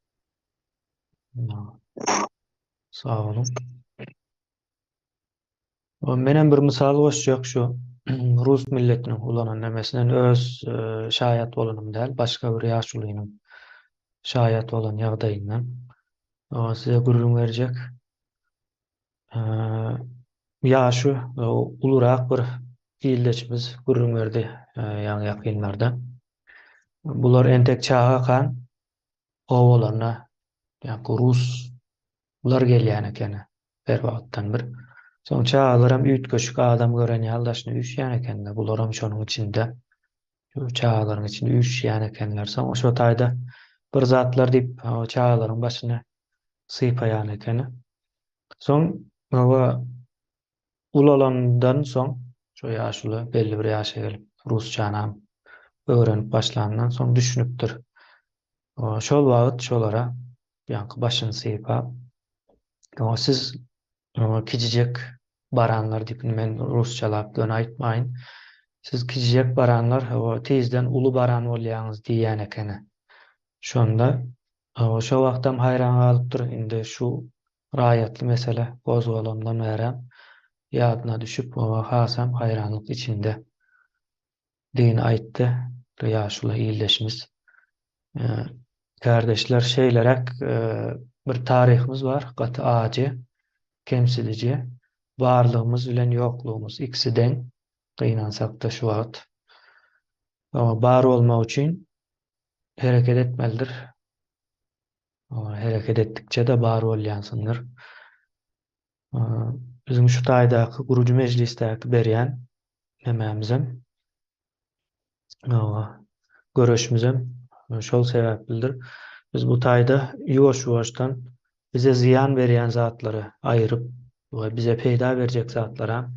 Sag boluň. Menem bir mysal goşjak şu rus milletiniň ulanan nemesinden öz şaýat bolanym däl, başga bir ýaşulynyň şaýat bolan ýagdaýyndan size gürrüň berjek. Ýaşy ulurak bir ildeşimiz gürrüň berdi ýaňy ýakynlarda. Bular entek çagakan obalaryna ýaňky ruslar gelýän ekeni her wagtdan bir. Soň çagalaram üýtgeşik adam gören ýaly daşyna üýşýän ekeni-de, bularam şonuň içinde, çagalaryň içinde üýşýän ekenler. Soň şo taýda bir zatlar diýip, çagalaryň başyny sypaýan ekeni. Soň oba Ulalandan soň, şo ýaşuly belli bir ýaşa gelip, rusçanam öwrenip başlandan soň düşünipdir. Şol wagt şolara ýaňky başyny sypap, Siz kijijek baranlar diýip, indi men rusçalap göni aýtmaýyn. Siz kijijek baranlar, tizden uly baran bolýaňyz diýýän ekeni. Şonda şo wagtam haýran galypdyr, indi şu Raýatly mesele gozgalandan bärem ýadyna düşüp, oňa hasam haýranlyk içinde digini aýtdy bir ýaşuly ildeşimiz. Kärdeşler, şeýleräk bir taryhymyz bar, gaty ajy, kemsidiji. Barlygymyz bilen ýoklugymyz ikisi deň, gynansakda şu wagt. Bar bolmak üçin hereket etmelidir. Hereket etdikçe-de bar bolýansyňdyr. Biziň şu taýdaky gurujy mejlisdäki berýän nemämizem, göreşimizem şol sebäplidir. Biz bu taýda ýuwaş-ýuwaşdan bize zyýan berýän zatlary aýyryp we bize peýda berjek zatlaram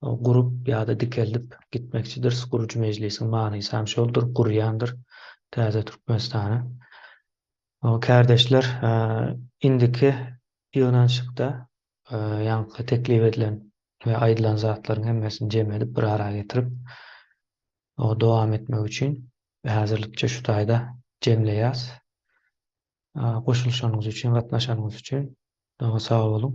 gurup ýa-da dikeldip gitmekçidiris. Gurujy mejlisiň manysy hem şoldur, gurýandyr täze Türkmenistany. Kärdeşler, indiki ýygnanyşykda ýaňky teklip edilen we aýdylan zatlaryň hemmesini jem edip bir ara getirip, dowam etmek üçin häzirlikçe şu taýda jemleýäs. Goşulyşanyňyz üçin, gatnaşanyňyz üçin sag boluň.